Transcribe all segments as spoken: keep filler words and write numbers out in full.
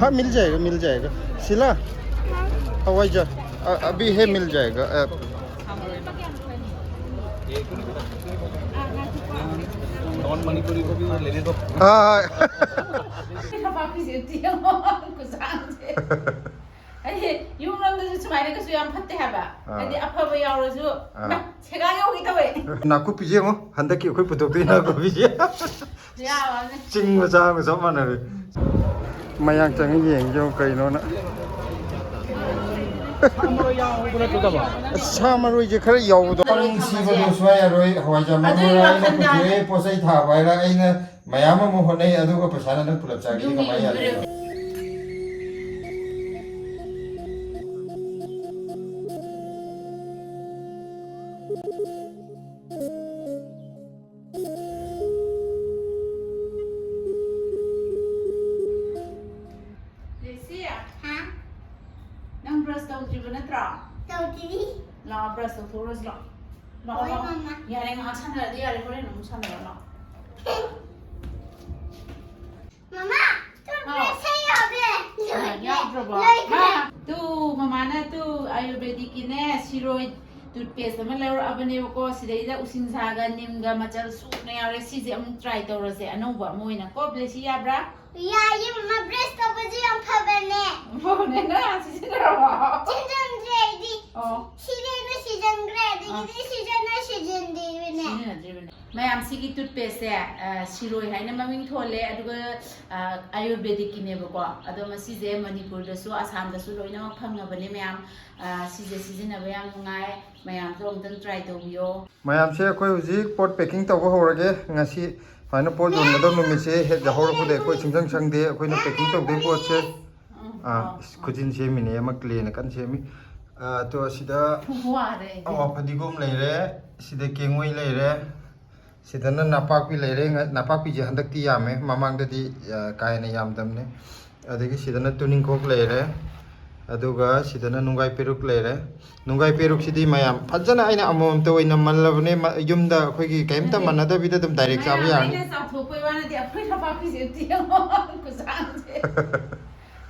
हाँ, मिल जाएगा, मिल जाएगा। सिला, हवाई जहाज, अ-, अभी है, मिल जाएगा। अ, ꯅꯣꯟ ꯃꯅꯤꯄꯨꯔꯤ ꯀꯣ ꯚꯤ ꯂꯦꯅꯦ ꯗꯣ꯫ हाँ, हाँ। ꯈꯨꯁꯥꯡꯁꯦ꯫ ꯑꯩ ꯌꯨꯝ ꯂꯣꯝꯗꯁꯨ ꯁꯨꯃꯥꯏꯅ ꯀꯩꯁꯨ ꯌꯥꯝ ꯐꯠꯇꯦ ꯍꯥꯏꯕ꯫ ꯑꯥ꯫ ꯍꯥꯏꯗꯤ ꯑꯐꯕ ꯌꯥꯎꯔꯁꯨ ꯑꯥ꯫ ꯃꯥ, ꯁꯦꯒꯥꯏ ꯌꯧꯒꯦ ꯇꯧꯋꯦ꯫ ꯅꯥꯀꯨꯞꯄꯤꯁꯦ ꯌꯦꯡꯉꯣ, ꯍꯟꯗꯛꯀꯤ ꯑꯩꯈꯣꯏ ꯄꯨꯊꯣꯛꯇꯣꯏ ꯅꯥꯀꯨꯞꯄꯤꯁꯦ꯫ ꯌꯥꯕꯅꯦ꯫ ꯆꯤꯡ ꯃꯆꯥ ꯑꯃꯒ ꯆꯞ ꯃꯥꯟꯅꯔꯦ꯫ ꯃꯌꯥꯡ ꯆꯪꯉ ꯌꯦꯡꯒꯦ ꯌꯦꯡꯉꯣ ꯀꯩꯅꯣꯅ꯫ ꯑꯁ, ꯁꯥ ꯃꯔꯣꯏꯁꯦ ꯈꯔ ꯌꯥꯎꯕꯗꯣ꯫ ꯄꯪ ꯁꯤꯕꯗꯣ ꯁꯨꯡꯌꯥ ꯌꯥꯔꯣꯏ꯫ ꯍꯋꯥꯏꯖꯥꯔ ꯃꯔꯨ ꯑꯗꯨꯒꯤ ꯃꯔꯥꯡ ꯑꯩꯅ ꯋꯥꯈꯜꯗ꯫ ꯄꯨꯊꯣꯛꯑꯦ, ꯄꯣꯠ ꯆꯩ ꯊꯥꯕ ꯍꯥꯏꯔ ꯑꯩꯅ ꯃꯌꯥꯝ ꯑꯃ ꯍꯣꯠꯅꯩ, ꯑꯗꯨꯒ ꯄꯩꯁꯥꯅ ꯅꯪ ꯄꯨꯂꯞ ꯆꯥꯒꯦꯗꯤ ꯌꯨꯝꯒꯤ ꯀꯃꯥꯏꯅ ꯌꯥꯗꯣꯏꯅꯣ? ꯌꯨꯝꯕꯨꯔꯦ꯫ ꯂꯦꯁꯤ, ꯍꯥ? ꯅꯪ ꯕ꯭ꯔꯁ ꯇꯧꯗ꯭ꯔꯤꯕ ꯅꯠꯇ꯭ꯔꯣ? ꯇꯧꯗ꯭ꯔꯤ꯫ ꯂꯥꯛꯑꯣ, ꯕ꯭ꯔꯁ ꯇꯧꯊꯣꯛꯎꯔꯁꯤ ꯂꯥꯛꯑꯣ꯫ ꯂꯥꯛꯑꯣ, ꯍꯣꯏ, ꯂꯥꯛꯑꯣ꯫ ꯃꯃꯥ꯫ ꯌꯥꯔꯦ, ꯉꯥꯏꯍꯥꯛ ꯁꯥꯟꯅꯔꯗꯤ ꯌꯥꯔꯦ, ꯍꯣꯔꯦꯟ ꯑꯃꯨꯛ ꯁꯥꯟꯅꯔꯣ, ꯂꯥꯛꯑꯣ꯫ ꯃꯃꯥ, ꯍꯥꯎ꯫ ꯇꯨꯠꯄꯦꯁ ꯌꯥꯎꯗꯦ꯫ ꯑ, ꯌꯥꯎꯗ꯭ꯔꯕꯣ? ꯂꯣꯏꯈ꯭ꯔꯦ꯫ ꯃꯥ, ꯇꯨ, ꯃꯃꯥꯅ ꯇꯨ ꯑꯥꯌꯨꯔꯕꯦꯗꯤꯛꯀꯤꯅꯦ, ꯁꯤꯔꯣꯏ ꯇꯨꯠꯄꯦꯁ ꯑꯃ ꯂꯧꯔꯛꯑꯕꯅꯦꯕꯀꯣ꯫ ꯁꯤꯗꯩꯗ ꯎꯁꯤꯡꯁꯥꯒ ꯅꯤꯝꯒ ꯃꯆꯜ ꯁꯨꯅ ꯌꯥꯎꯔꯦ꯫ ꯁꯤꯁꯦ ꯑꯃꯨꯛ ꯇ꯭ꯔꯥꯏ ꯇꯧꯔꯁꯦ, ꯑꯅꯧꯕ ꯑꯃ ꯑꯣꯏꯅ ꯀꯣ꯫ ꯕ꯭ꯂꯦꯁꯤ, ꯌꯥꯕ꯭ꯔꯥ? ꯌꯥꯏꯌꯦ, ꯃꯃꯥ, ꯕ꯭ꯔꯁ ꯇꯧꯕꯁꯨ ꯌꯥꯝ ꯐꯕꯅꯦ꯫ ꯐꯕꯅꯦ, ꯅꯪ ꯁꯤꯖꯤꯟꯅꯔꯕꯣ? ꯁꯤꯖꯤꯟꯗ꯭ꯔꯦ ꯑꯩꯗꯤ꯫ ꯑꯣ꯫ ꯁꯤꯔꯦꯅ ꯁꯤꯖꯤꯟꯈ꯭ꯔꯦ, ꯑꯗꯒꯤꯗꯤ ꯁꯤꯖꯤꯟꯅ ꯁꯤꯖꯤꯟꯗ꯭ꯔꯤꯕꯅꯦ꯫ ꯁꯤꯖꯤꯟꯅꯗ꯭ꯔꯤꯕꯅꯦ꯫ ꯃꯌꯥꯝ, ꯁꯤꯒꯤ ꯇꯨꯠꯄꯦꯁꯁꯦ, ꯑ, ꯁꯤꯔꯣꯏ ꯍꯥꯏꯅ ꯃꯃꯤꯡ ꯊꯣꯜꯂꯦ, ꯑꯗꯨꯒ, ꯑ, ꯑꯥꯌꯨꯔꯕꯦꯗꯤꯛꯀꯤꯅꯦꯕꯀꯣ꯫ ꯑꯗꯣ ꯃꯁꯤꯁꯦ ꯃꯅꯤꯄꯨꯔꯗꯁꯨ, ꯑꯁꯥꯝꯗꯁꯨ ꯂꯣꯏꯅꯃꯛ ꯐꯪꯉꯕꯅꯦ ꯃꯌꯥꯝ꯫ ꯑ, ꯁꯤꯁꯦ ꯁꯤꯖꯤꯟꯅꯕ ꯌꯥꯝ ꯅꯨꯡꯉꯥꯏ꯫ ꯃꯌꯥꯝꯁꯨ ꯑꯃꯨꯛꯇꯪ ꯇ꯭ꯔꯥꯏ ꯇꯧꯕꯤꯌꯣ꯫ ꯃꯌꯥꯝꯁꯦ, ꯑꯩꯈꯣꯏ ꯍꯧꯖꯤꯛ ꯄꯣꯠ ꯄꯦꯀꯤꯡ ꯇꯧꯕ ꯍꯧꯔꯒꯦ꯫ ꯉꯁꯤ ꯁꯨꯃꯥꯏꯅ ꯄꯣꯠ ꯌꯣꯟꯒꯗꯕ ꯅꯨꯃꯤꯠꯁꯦ ꯍꯦꯛ ꯌꯥꯍꯧꯔꯛꯄꯗ ꯑꯩꯈꯣꯏ ꯁꯨꯡꯁꯪ ꯁꯪꯗꯦ꯫ ꯑꯩꯈꯣꯏꯅ ꯄꯦꯀꯤꯡ ꯇꯧꯗꯣꯏ ꯄꯣꯠꯁꯦ, ꯎꯝ, ꯑꯥ, ꯑꯣ, ꯈꯨꯖꯤꯟ ꯁꯦꯝꯃꯤꯅꯦ, ꯑꯃ ꯀ꯭ꯂꯦꯅ ꯀꯟꯅ ꯁꯦꯝꯃꯤ꯫ ꯑꯥ, ꯑꯗꯣ ꯁꯤꯗ ꯋꯥꯔꯦ ꯑꯩꯗꯤ꯫ ꯑꯋꯥ ꯐꯗꯤꯒꯣꯝ ꯂꯩꯔꯦ, ꯁꯤꯗ ꯀꯦꯡꯉꯣꯏ ꯂꯩꯔꯦ, ꯁꯤꯗꯅ ꯅꯄꯥꯛꯄꯤ ꯂꯩꯔꯦ꯫ ꯉ-, ꯅꯄꯥꯛꯄꯤꯁꯦ ꯍꯟꯗꯛꯇꯤ ꯌꯥꯝꯃꯦ, ꯃꯃꯥꯡꯗꯗꯤ, ꯑ, ꯀꯥ ꯍꯦꯟꯅ ꯌꯥꯝꯗꯕꯅꯦ꯫ ꯑꯗꯒꯤ ꯁꯤꯗꯅ ꯇꯨꯅꯤꯡꯈꯣꯛ ꯂꯩꯔꯦ, ꯑꯗꯨꯒ ꯁꯤꯗꯅ ꯅꯨꯡꯒꯥꯏ ꯄꯦꯔꯨꯛ ꯂꯩꯔꯦ꯫ ꯅꯨꯡꯒꯥꯏ ꯄꯦꯔꯨꯛꯁꯤꯗꯤ ꯃꯌꯥꯝ ꯐꯖꯅ ꯑꯩꯅ ꯑꯃꯃꯝꯇ ꯑꯣꯏꯅ ꯃꯜꯂꯕꯅꯦ꯫ ꯃ-, ꯌꯨꯝꯗ ꯑꯩꯈꯣꯏꯒꯤ ꯀꯩꯝꯇ ꯃꯥꯟꯅꯗꯕꯤꯗ ꯑꯗꯨꯝ direct ꯆꯥꯕ ꯃꯌꯥꯝ ꯌꯥꯔꯅꯤ꯫ ꯑꯩꯅ ꯆꯥꯎꯊꯣꯛꯄꯩ ꯋꯥ ꯅꯠꯇꯦ, ꯑꯩꯈꯣꯏ ꯅꯄꯥꯛꯄꯤꯁꯦ ꯑꯝꯇ ꯌꯦꯡꯉꯣ, ꯈꯨꯆꯥꯎꯁꯦ꯫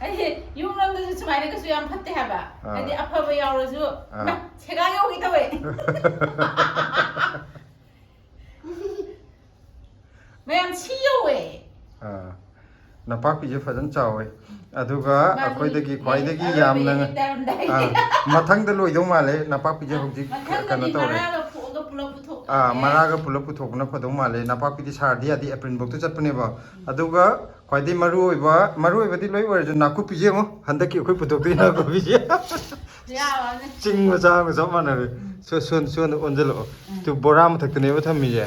ꯑꯩ ꯌꯨꯝꯂꯣꯝꯗꯁꯨ ꯁꯨꯃꯥꯏꯅ ꯀꯩꯁꯨ ꯌꯥꯝ ꯐꯠꯇꯦ ꯍꯥꯏꯕ꯫ ꯑꯥ꯫ ꯍꯥꯏꯗꯤ ꯑꯐꯕ ꯌꯥꯎꯔꯁꯨ, ꯑꯥ꯫ ꯃꯥ, ꯁꯦꯒꯥꯏ ꯌꯧꯒꯦ ꯇꯧꯋꯦ꯫ ꯃꯌꯥꯝ ꯁꯤ ꯌꯧꯋꯦ꯫ ꯑꯥ, ꯅꯄꯥꯛꯄꯤꯁꯦ ꯐꯖꯅ ꯆꯥꯎꯋꯦ꯫ ꯑꯗꯨꯒ ꯃꯥꯗꯤ ꯑꯩꯈꯣꯏꯗꯒꯤ ꯌꯥꯏ, ꯈ꯭ꯋꯥꯏꯗꯒꯤ ꯑꯔꯣꯏꯕ ꯌꯥꯝꯅ, ꯌꯦꯡꯉꯦ ꯇꯥꯔꯝꯗꯥꯏ꯫ ꯑꯥ, ꯃꯊꯪꯗ ꯂꯣꯏꯗꯧ ꯃꯥꯜꯂꯦ꯫ ꯅꯄꯥꯛꯄꯤꯁꯦ ꯍꯧꯖꯤꯛ ꯃꯊꯪꯗꯗꯤ ꯀꯩꯅꯣ ꯇꯧꯔꯦ꯫ ꯃꯔꯥꯒ ꯐꯨꯛꯑꯒ ꯄꯨꯂꯞ ꯄꯨꯊꯣꯛꯄ ꯑꯥ, ꯌꯥꯏ꯫ ꯃꯔꯥꯒ ꯄꯨꯂꯞ ꯄꯨꯊꯣꯛꯄꯅ ꯐꯗꯧ ꯃꯥꯜꯂꯦ꯫ ꯅꯄꯥꯛꯄꯤꯗꯤ ꯁꯥꯔꯗꯤ ꯌꯥꯗꯦ, ꯑꯦꯄ꯭ꯔꯤꯜ ꯐꯥꯎꯇ ꯆꯠꯄꯅꯦꯕ꯫ ꯎꯝ꯫ ꯑꯗꯨꯒ ꯈ꯭ꯋꯥꯏꯗꯒꯤ ꯃꯔꯨ ꯑꯣꯏꯕ, ꯃꯔꯨ ꯑꯣꯏꯕꯗꯤ ꯂꯣꯏ ꯑꯣꯏꯔꯁꯨ, ꯅꯥꯀꯨꯞꯄꯤꯁꯦ ꯌꯦꯡꯉꯣ, ꯍꯟꯗꯛꯀꯤ ꯑꯩꯈꯣꯏ ꯄꯨꯊꯣꯛꯇꯣꯏ ꯅꯥꯀꯨꯞꯄꯤꯁꯦ꯫ ꯌꯥꯕꯅꯦ꯫ ꯆꯤꯡ ꯃꯆꯥ ꯑꯃꯒ ꯆꯞ ꯃꯥꯟꯅꯔꯦ꯫ ꯎꯝ꯫ ꯁꯣ-, ꯁꯣꯟ-, ꯁꯣꯟꯗ ꯑꯣꯟꯁꯤꯜꯂꯛꯑꯣ꯫ ꯎꯝ꯫ ꯇꯨ ꯕꯣꯔꯥ ꯃꯊꯛꯇꯅꯦꯕ ꯊꯝꯃꯤꯁꯦ꯫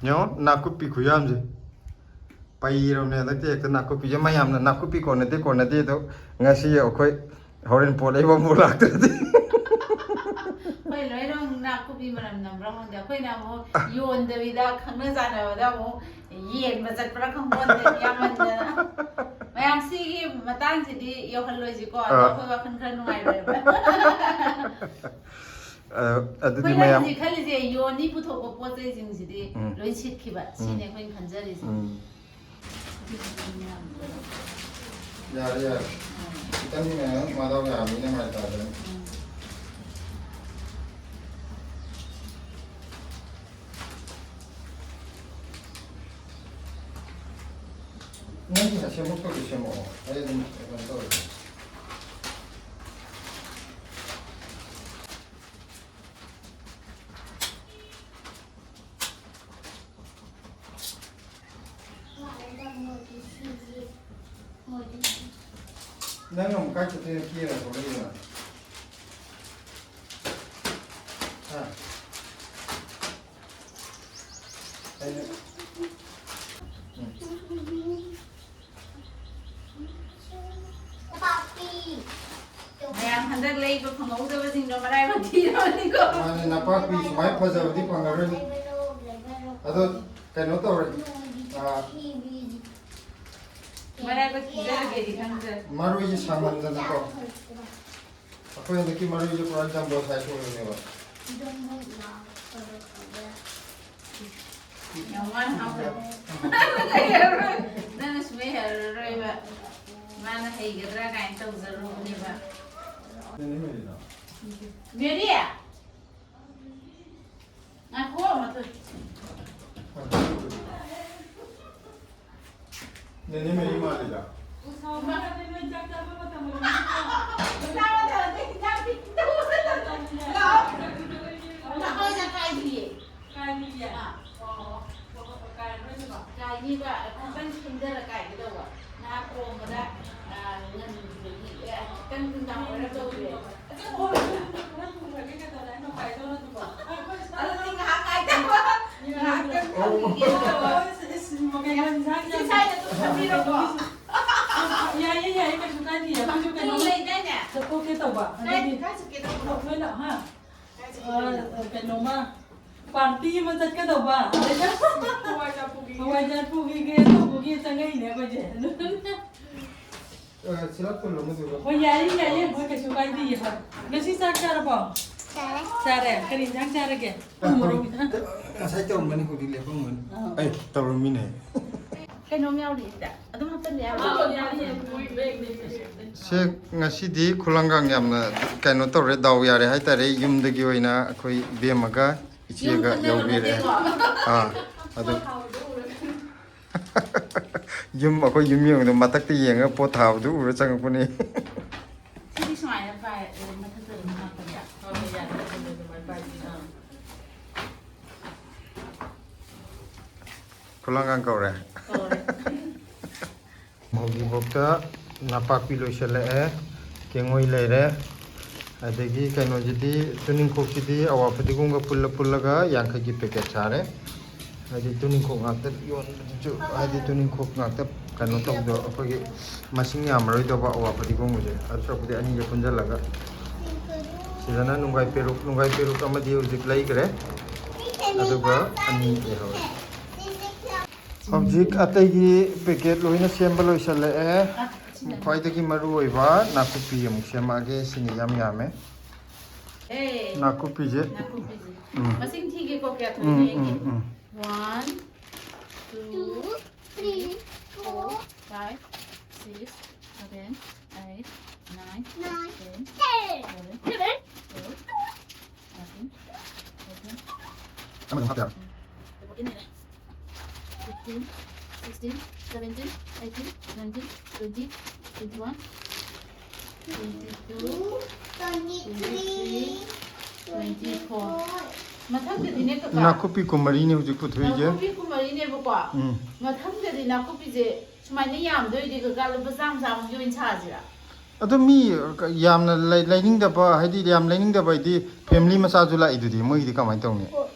ꯌꯦꯡꯉꯣ, ꯅꯥꯀꯨꯞꯄꯤ ꯈꯨꯌꯥꯝꯁꯦ꯫ ꯄꯩꯔꯕꯅꯦ ꯍꯟꯗꯛꯇꯤ ꯍꯦꯛꯇ ꯅꯥꯀꯨꯞꯄꯤꯁꯦ꯫ ꯃꯌꯥꯝꯅ ꯅꯥꯀꯨꯞꯄꯤ ꯀꯣꯟꯅꯗꯦ, ꯀꯣꯟꯅꯗꯦ ꯑꯗꯣ, ꯉꯁꯤ ꯑꯩꯈꯣꯏ ꯍꯣꯔꯦꯟ ꯄꯣꯠ ꯂꯩꯕ ꯑꯃꯨꯛ ꯂꯥꯛꯇ꯭ꯔꯗꯤ꯫ ꯑꯩꯈꯣꯏ ꯂꯣꯏꯅꯃꯛ ꯅꯥꯀꯨꯞꯄꯤ ꯃꯅꯝ ꯅꯝꯕ꯭ꯔꯥ ꯈꯪꯗꯦ꯫ ꯑꯩꯈꯣꯏꯅ ꯑꯃꯨꯛ ꯌꯣꯟꯗꯕꯤꯗ ꯈꯪꯅ ꯆꯥꯟꯅꯕꯗ ꯑꯃꯨꯛ ꯌꯦꯟꯕ ꯆꯠꯄ꯭ꯔꯥ ꯈꯪꯄꯣꯟꯇꯦ, ꯌꯥꯝꯃꯟꯗꯅ꯫ ꯃꯌꯥꯝ ꯁꯤꯒꯤ ꯃꯇꯥꯡꯁꯤꯗꯤ ꯌꯧꯍꯜꯂꯣꯏꯁꯤꯀꯣ, ꯑꯗꯣ ꯑꯥ꯫ ꯑꯩꯈꯣꯏ ꯋꯥꯈꯜ ꯈꯔ ꯅꯨꯡꯉꯥꯏꯔꯣꯏꯕ꯫ ꯑ, ꯑꯗꯨꯗꯤ ꯑꯩꯈꯣꯏꯅ ꯃꯌꯥꯝ ꯍꯧꯖꯤꯛ ꯈꯜꯂꯤꯁꯦ, ꯌꯣꯅꯤ ꯄꯨꯊꯣꯛꯄ ꯄꯣꯠ ꯆꯩꯁꯤꯡꯁꯤꯗꯤ ꯎꯝ꯫ ꯂꯣꯏ ꯁꯤꯠꯈꯤꯕ, ꯁꯤꯅꯤ ꯎꯝ꯫ ꯑꯩꯈꯣꯏꯅ ꯈꯟꯖꯔꯤꯁꯦ꯫ ꯎꯝ꯫ ꯌꯥꯔꯦ, ꯌꯥꯔꯦ꯫ ꯈꯤꯇꯪꯗꯤ ꯃꯌꯥꯝ ꯃꯗꯥꯎ ꯌꯥꯕꯅꯤꯅ ꯃꯥꯏ ꯇꯥꯗꯅ꯫ ꯎꯝ꯫ ꯅꯪꯒꯤ ꯑꯁꯦꯝꯃꯛꯇꯧꯗꯤ ꯁꯦꯝꯃꯛꯑꯣ꯫ ꯑꯩ ꯑꯗꯨꯝ ꯀꯩꯅꯣ ꯇꯧꯔꯒꯦ꯫ ꯅꯪ ꯑꯃꯨꯛ ꯀꯥꯏ ꯆꯠꯇꯣꯏꯅꯣ? ꯀꯦꯔ ꯊꯣꯛꯂꯛꯏꯔꯣ? ꯍꯥ? ꯑꯩꯅ, ꯎꯝ꯫ ꯃꯌꯥꯝ ꯍꯟꯗꯛ ꯂꯩꯕ ꯐꯪꯍꯧꯗꯕꯁꯤꯡꯗꯣ ꯃꯔꯥꯏꯕꯛ ꯊꯤꯔꯕꯅꯤꯀꯣ꯫ ꯃꯥꯅꯦ, ꯅꯄꯥꯛꯄꯤ ꯁꯨꯃꯥꯏꯅ ꯐꯖꯕꯗꯤ ꯐꯪꯉꯔꯣꯏ꯫ ꯑꯗꯣ ꯀꯩꯅꯣ ꯇꯧꯔꯦ꯫ ꯑꯥ, ꯃꯔꯥꯏꯕꯛ ꯊꯤꯖꯔꯒꯦꯗꯤ ꯈꯪꯖꯔꯦ꯫ ꯃꯔꯣꯏꯁꯦ ꯁꯥꯡꯃꯟꯗꯅꯀꯣ꯫ ꯑꯩꯈꯣꯏ ꯍꯟꯗꯛꯀꯤ ꯃꯔꯣꯏꯁꯦ ꯄꯨꯔꯥ ꯖꯝꯕꯣ ꯁꯥꯏꯖ ꯑꯣꯏꯕꯅꯦꯕ꯫ ꯌꯥꯝ ꯋꯥꯅ ꯍꯥꯞꯈ꯭ꯔꯦ꯫ ꯅꯪꯅ ꯁꯨꯡꯍꯩ ꯍꯩꯔꯔꯣꯏꯕ꯫ ꯃꯥꯅ ꯍꯩꯒꯗ꯭ꯔꯥ ꯀꯥꯏꯅ ꯇꯧꯖꯔꯨꯕꯅꯦꯕ꯫ ꯃꯦꯔꯤ! ꯉꯥꯏꯈꯣ, ꯃꯊꯣꯏ꯫ ꯅꯦꯅꯦ ꯃꯦꯔꯤ ꯃꯥꯜꯂꯤꯗ꯫ ꯂꯥꯛꯑꯣ, ꯆꯥꯛ ꯀꯥꯏꯗ꯭ꯔꯤꯌꯦ꯫ ꯀꯥꯏꯅꯤꯕ, ꯈꯤꯇꯪ ꯊꯦꯡꯊꯔ ꯀꯥꯏꯒꯦ ꯇꯧꯕ꯫ ꯅꯍꯥꯟ ꯊꯣꯡꯕꯗ, ꯑ, ꯉꯟꯕꯒꯤ, ꯑꯦ, ꯈꯤꯇꯪ ꯅꯨꯡꯗꯥꯡ ꯋꯥꯏꯔꯝ ꯇꯧꯕꯤꯔꯦ꯫ ꯑꯗꯨꯗꯤ ꯉꯥꯏꯍꯥꯛ ꯉꯥꯏꯗꯕ꯫ ꯉꯥꯏꯍꯥꯛꯇꯪ ꯊꯝꯕꯤꯒꯦ ꯇꯧꯕ꯫ ꯏꯁꯥꯅ ꯑꯗꯨꯝ ꯊꯝꯕꯤꯔꯣꯀꯣ꯫ ꯌꯥꯏꯌꯦ, ꯌꯥꯏꯌꯦ, ꯀꯩꯁꯨ ꯀꯥꯏꯗꯦ꯫ ꯑꯩꯈꯣꯏꯁꯨ ꯀꯩꯅꯣ ꯂꯩꯗꯥꯏꯅꯦ? ꯆꯠꯊꯣꯛꯀꯦ ꯇꯧꯕ꯫ ꯀꯥꯏ, ꯑꯗꯨꯗꯤ ꯀꯥꯏ ꯆꯠꯀꯦ ꯇꯧꯕ? ꯅꯣꯏꯅ, ꯍꯥ? ꯀꯥꯏ ꯆꯠꯀꯦ ꯑ, ꯇꯧꯕ? ꯀꯩꯅꯣꯃ, ꯄꯥꯔꯇꯤ ꯑꯃ ꯆꯠꯀꯗꯧꯕ꯫ ꯍꯋꯥꯏꯖꯥꯔ ꯄꯨꯈꯤꯒꯦ꯫ ꯍꯋꯥꯏꯖꯥꯔ ꯄꯨꯈꯤꯒꯦ ꯇꯧꯕꯒꯤ ꯆꯪꯉꯛꯏꯅꯦ ꯑꯩꯈꯣꯏꯁꯦ꯫ ꯑ, ꯁꯤꯗ ꯄꯨꯜꯂꯣ, ꯃꯗꯨꯒ꯫ ꯍꯣꯏ, ꯌꯥꯏꯌꯦ, ꯌꯥꯏꯌꯦ꯫ ꯍꯣꯏ, ꯀꯩꯁꯨ ꯀꯥꯏꯗꯤꯌꯦ꯫ ꯍꯣꯏ꯫ ꯉꯁꯤ ꯆꯥꯛ ꯆꯥꯔꯕꯣ? ꯆꯥꯔꯦ꯫ ꯆꯥꯔꯦ? ꯀꯔꯤ ꯏꯟꯖꯥꯡ ꯆꯥꯔꯒꯦ? ꯑ, ꯃꯣꯔꯣꯛ ꯍꯣꯏ꯫ ꯉꯁꯥꯏ ꯇꯧꯔꯝꯕꯅꯤ, ꯍꯧꯖꯤꯛ ꯂꯦꯞꯄꯝꯒꯅꯤ꯫ ꯑꯥ꯫ ꯑꯩ ꯇꯧꯔꯝꯃꯤꯅꯦ꯫ ꯀꯩꯅꯣꯝ ꯌꯥꯎꯔꯤ ꯁꯤꯗ꯫ ꯑꯗꯨꯝ ꯍꯥꯞꯆꯤꯟꯕ ꯌꯥꯕ꯭ꯔꯥ? ꯁꯦ, ꯉꯁꯤꯗꯤ ꯈꯨꯂꯪꯒꯥꯡ ꯌꯥꯝꯅ ꯀꯩꯅꯣ ꯇꯧꯔꯦ, ꯗꯥꯎ ꯌꯥꯔꯦ ꯍꯥꯏꯇꯥꯔꯦ꯫ ꯌꯨꯝꯗꯒꯤ ꯑꯣꯏꯅ ꯑꯩꯈꯣꯏ ꯏꯕꯦꯝꯃꯒ ꯏꯆꯦꯒ ꯌꯨꯝ ꯊꯪꯅꯕ ꯌꯧꯕꯤꯔꯦ꯫ ꯅꯠꯇꯦꯀꯣ? ꯑꯥ, ꯑꯗꯨ ꯄꯣꯠ ꯊꯥꯕꯗꯣ ꯎꯔꯒ꯫ ꯌꯨꯝ, ꯑꯩꯈꯣꯏ ꯌꯨꯝ ꯌꯦꯡꯕꯗ ꯃꯊꯛꯇ ꯌꯦꯡꯉꯒ ꯄꯣꯠ ꯊꯥꯕꯗꯨ ꯎꯔ ꯆꯪꯉꯛꯄꯅꯦ꯫ ꯁꯤꯗꯤ ꯁꯨꯃꯥꯏꯅ ꯄꯥꯏ-, ꯑꯦ, ꯃꯊꯛꯇ ꯑꯗꯨꯝ ꯍꯥꯞꯄꯅꯦ꯫ ꯍꯣꯏ, ꯍꯣꯏ, ꯌꯥꯔꯦ, ꯑꯗꯨꯝ ꯑꯗꯨꯃꯥꯏꯅ ꯄꯥꯏ-, ꯑꯥ꯫ ꯈꯨꯂꯪꯒꯥꯡ ꯀꯧꯔꯦ꯫ ꯀꯧꯔꯦ꯫ ꯍꯧꯖꯤꯛꯐꯥꯎꯗ ꯅꯄꯥꯛꯄꯤ ꯂꯣꯏꯁꯤꯜꯂꯛꯑꯦ, ꯀꯦꯡꯉꯣꯏ ꯂꯩꯔꯦ, ꯑꯗꯒꯤ ꯀꯩꯅꯣꯁꯤꯗꯤ, ꯇꯨꯅꯤꯡꯈꯣꯛꯁꯤꯗꯤ ꯑꯋꯥ ꯐꯗꯤꯒꯣꯝꯒ ꯄꯨꯜꯂ ꯄꯨꯜꯂꯒ ꯌꯥꯡꯈꯩꯒꯤ ꯄꯦꯀꯦꯠ ꯁꯥꯔꯦ꯫ ꯍꯥꯏꯗꯤ ꯇꯨꯅꯤꯡꯈꯣꯛ ꯉꯥꯛꯇ ꯌꯣꯟꯕꯗꯨꯁꯨ, ꯍꯥꯏꯗꯤ ꯇꯨꯅꯤꯡꯈꯣꯛ ꯉꯥꯛꯇ ꯀꯩꯅꯣ ꯇꯧꯕꯗꯣ, ꯑꯩꯈꯣꯏꯒꯤ ꯃꯁꯤꯡ ꯌꯥꯝꯃꯔꯣꯏꯗꯧꯕ ꯑꯋꯥ ꯐꯗꯤꯒꯣꯝꯒꯁꯦ, ꯑꯗꯨ ꯁꯔꯨꯛꯄꯨꯗꯤ ꯑꯅꯤꯁꯦ ꯄꯨꯟꯁꯤꯜꯂꯒ꯫ ꯁꯤꯗꯅ ꯅꯨꯡꯒꯥꯏ ꯄꯦꯔꯨꯛ, ꯅꯨꯡꯒꯥꯏ ꯄꯦꯔꯨꯛ ꯑꯃꯗꯤ ꯍꯧꯖꯤꯛ ꯂꯩꯈ꯭ꯔꯦ, ꯑꯗꯨꯒ ꯑꯅꯤ ꯂꯩꯍꯧꯔꯦ꯫ ꯍꯧꯖꯤꯛ ꯑꯇꯩꯒꯤ ꯄꯦꯀꯦꯠ ꯂꯣꯏꯅ ꯁꯦꯝꯕ ꯂꯣꯏꯁꯤꯜꯂꯛꯑꯦ꯫ ꯈ꯭ꯋꯥꯏꯗꯒꯤ ꯃꯔꯨ ꯑꯣꯏꯕ ꯅꯥꯀꯨꯞꯄꯤ ꯑꯃꯨꯛ ꯁꯦꯝꯃꯛꯑꯒꯦ꯫ ꯁꯤꯅ ꯌꯥꯝ ꯌꯥꯝꯃꯦ꯫ ꯑꯦ, ꯅꯥꯀꯨꯞꯄꯤꯁꯦ꯫ ꯅꯥꯀꯨꯞꯄꯤꯁꯦ꯫ ꯎꯝ꯫ ꯃꯁꯤꯡ ꯊꯤꯒꯦꯀꯣ, ꯀꯌꯥ ꯎꯝ, ꯊꯣꯛꯏꯅꯣ ꯌꯦꯡꯒꯦ꯫ ꯎꯝ, ꯎꯝ꯫ One, two, three, four, five, six, seven, eight, nine, ten, eleven, twelve, thirteen, fourteen, ꯑꯃꯗ ꯍꯥꯞꯄ ꯌꯥꯔꯣꯏ꯫ ꯎꯝ꯫ ꯐꯣꯔꯇꯤꯟ ꯂꯩꯔꯦ꯫ Fifteen, sixteen, seventeen, eighteen, nineteen, twenty, twenty one, twenty two, twenty three, twenty four. ꯃꯊꯪꯗꯗꯤꯅꯦ, ꯀꯀꯥ꯫ ꯅꯥꯀꯨꯞꯄꯤ ꯀꯨꯟꯃꯔꯤꯅꯦ ꯍꯧꯖꯤꯛ ꯄꯨꯊꯣꯛꯏꯁꯦ꯫ ꯅꯥꯀꯨꯞꯄꯤ ꯀꯨꯟꯃꯔꯤꯅꯦꯕꯀꯣ꯫ ꯎꯝ꯫ ꯃꯊꯪꯗꯗꯤ ꯅꯥꯀꯨꯞꯄꯤꯁꯦ ꯁꯨꯃꯥꯏꯅ ꯌꯥꯝꯗꯣꯏꯗꯤ, ꯀꯀꯥ, ꯂꯨꯄꯥ ꯆꯥꯝꯃ ꯆꯥꯝꯃꯒꯤ ꯑꯣꯏꯅ ꯁꯥꯁꯤꯔꯥ? ꯑꯗꯣ ꯃꯤ ꯌꯥꯝꯅ ꯂꯩ-, ꯂꯩꯅꯤꯡꯗꯕ, ꯍꯥꯏꯗꯤ ꯌꯥꯝ ꯂꯩꯅꯤꯡꯗꯕ ꯍꯥꯏꯗꯤ ꯐꯦꯃꯤꯂꯤ ꯃꯆꯥꯁꯨ ꯂꯥꯛꯏꯗꯨꯗꯤ, ꯃꯣꯏꯒꯤꯗꯤ ꯀꯃꯥꯏꯅ ꯇꯧꯅꯤ? ꯍꯣꯏ꯫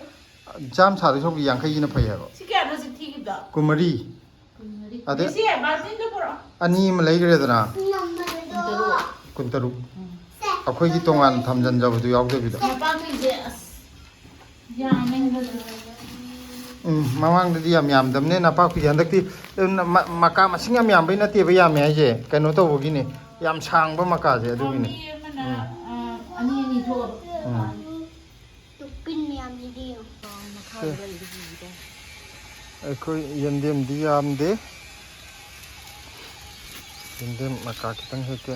ꯆꯥꯝꯃ ꯁꯥꯗꯣꯏ ꯁꯔꯨꯛ ꯌꯥꯡꯈꯩꯁꯤꯅ ꯐꯩ ꯍꯥꯏꯕ꯫ ꯁꯤ ꯀꯌꯥꯅꯣ ꯍꯧꯖꯤꯛ ꯊꯤꯈꯤꯕꯗꯣ? ꯀꯨꯟꯃꯔꯤ꯫ ꯀꯨꯟꯃꯔꯤ꯫ ꯑꯗꯩ ꯁꯤ ꯕꯥꯜꯇꯤꯟꯗꯣ ꯄꯨꯔꯛꯑꯣ꯫ ꯑꯅꯤ ꯑꯃ ꯂꯩꯈ꯭ꯔꯦꯗꯅ꯫ ꯀꯨꯟꯇꯔꯨꯛ꯫ ꯀꯨꯟꯇꯔꯨꯛ꯫ ꯎꯝ꯫ ꯑꯩꯈꯣꯏꯒꯤ ꯇꯣꯉꯥꯟꯅ ꯊꯝꯖꯟꯖꯕꯗꯨ ꯌꯥꯎꯗꯕꯤꯗ꯫ ꯅꯄꯥꯛꯄꯤꯁꯦ ꯑꯁ ꯌꯥꯝꯃꯦ ꯍꯟꯗꯛꯇꯤ꯫ ꯎꯝ, ꯃꯃꯥꯡꯗꯗꯤ ꯌꯥꯝ ꯌꯥꯝꯗꯕꯅꯦ ꯅꯄꯥꯛꯄꯤꯁꯦ꯫ ꯍꯟꯗꯛꯇꯤ, ꯎꯝ, ꯃ-, ꯃꯀꯥ ꯃꯁꯤꯡ ꯌꯥꯝ ꯌꯥꯝꯕꯩ ꯅꯠꯇꯦꯕ ꯌꯥꯝꯃꯦ ꯍꯥꯏꯁꯦ, ꯀꯩꯅꯣ ꯇꯧꯕꯒꯤꯅꯦ, ꯌꯥꯝ ꯁꯥꯡꯕ ꯃꯀꯥꯁꯦ ꯑꯗꯨꯒꯤꯅꯦ꯫ ꯄꯥꯝꯕꯤ ꯑꯃꯅ, ꯎꯝ꯫ ꯑ, ꯑꯅꯤ ꯑꯅꯤ ꯊꯣꯛꯑꯕ꯫ ꯎꯝ꯫ ꯇꯨꯄꯤꯟ ꯃꯌꯥꯝꯁꯤꯗꯤ ꯌꯦꯡꯉꯣ꯫ ꯃꯈꯥꯗ ꯁꯦ꯫ ꯂꯩꯕꯁꯤꯡꯁꯤꯗ꯫ ꯑꯩꯈꯣꯏ ꯌꯦꯟꯗꯦꯝꯗꯤ ꯌꯥꯝꯗꯦ꯫ ꯌꯦꯟꯗꯦꯝ ꯃꯀꯥ ꯈꯤꯇꯪ ꯍꯦꯛꯀꯦ꯫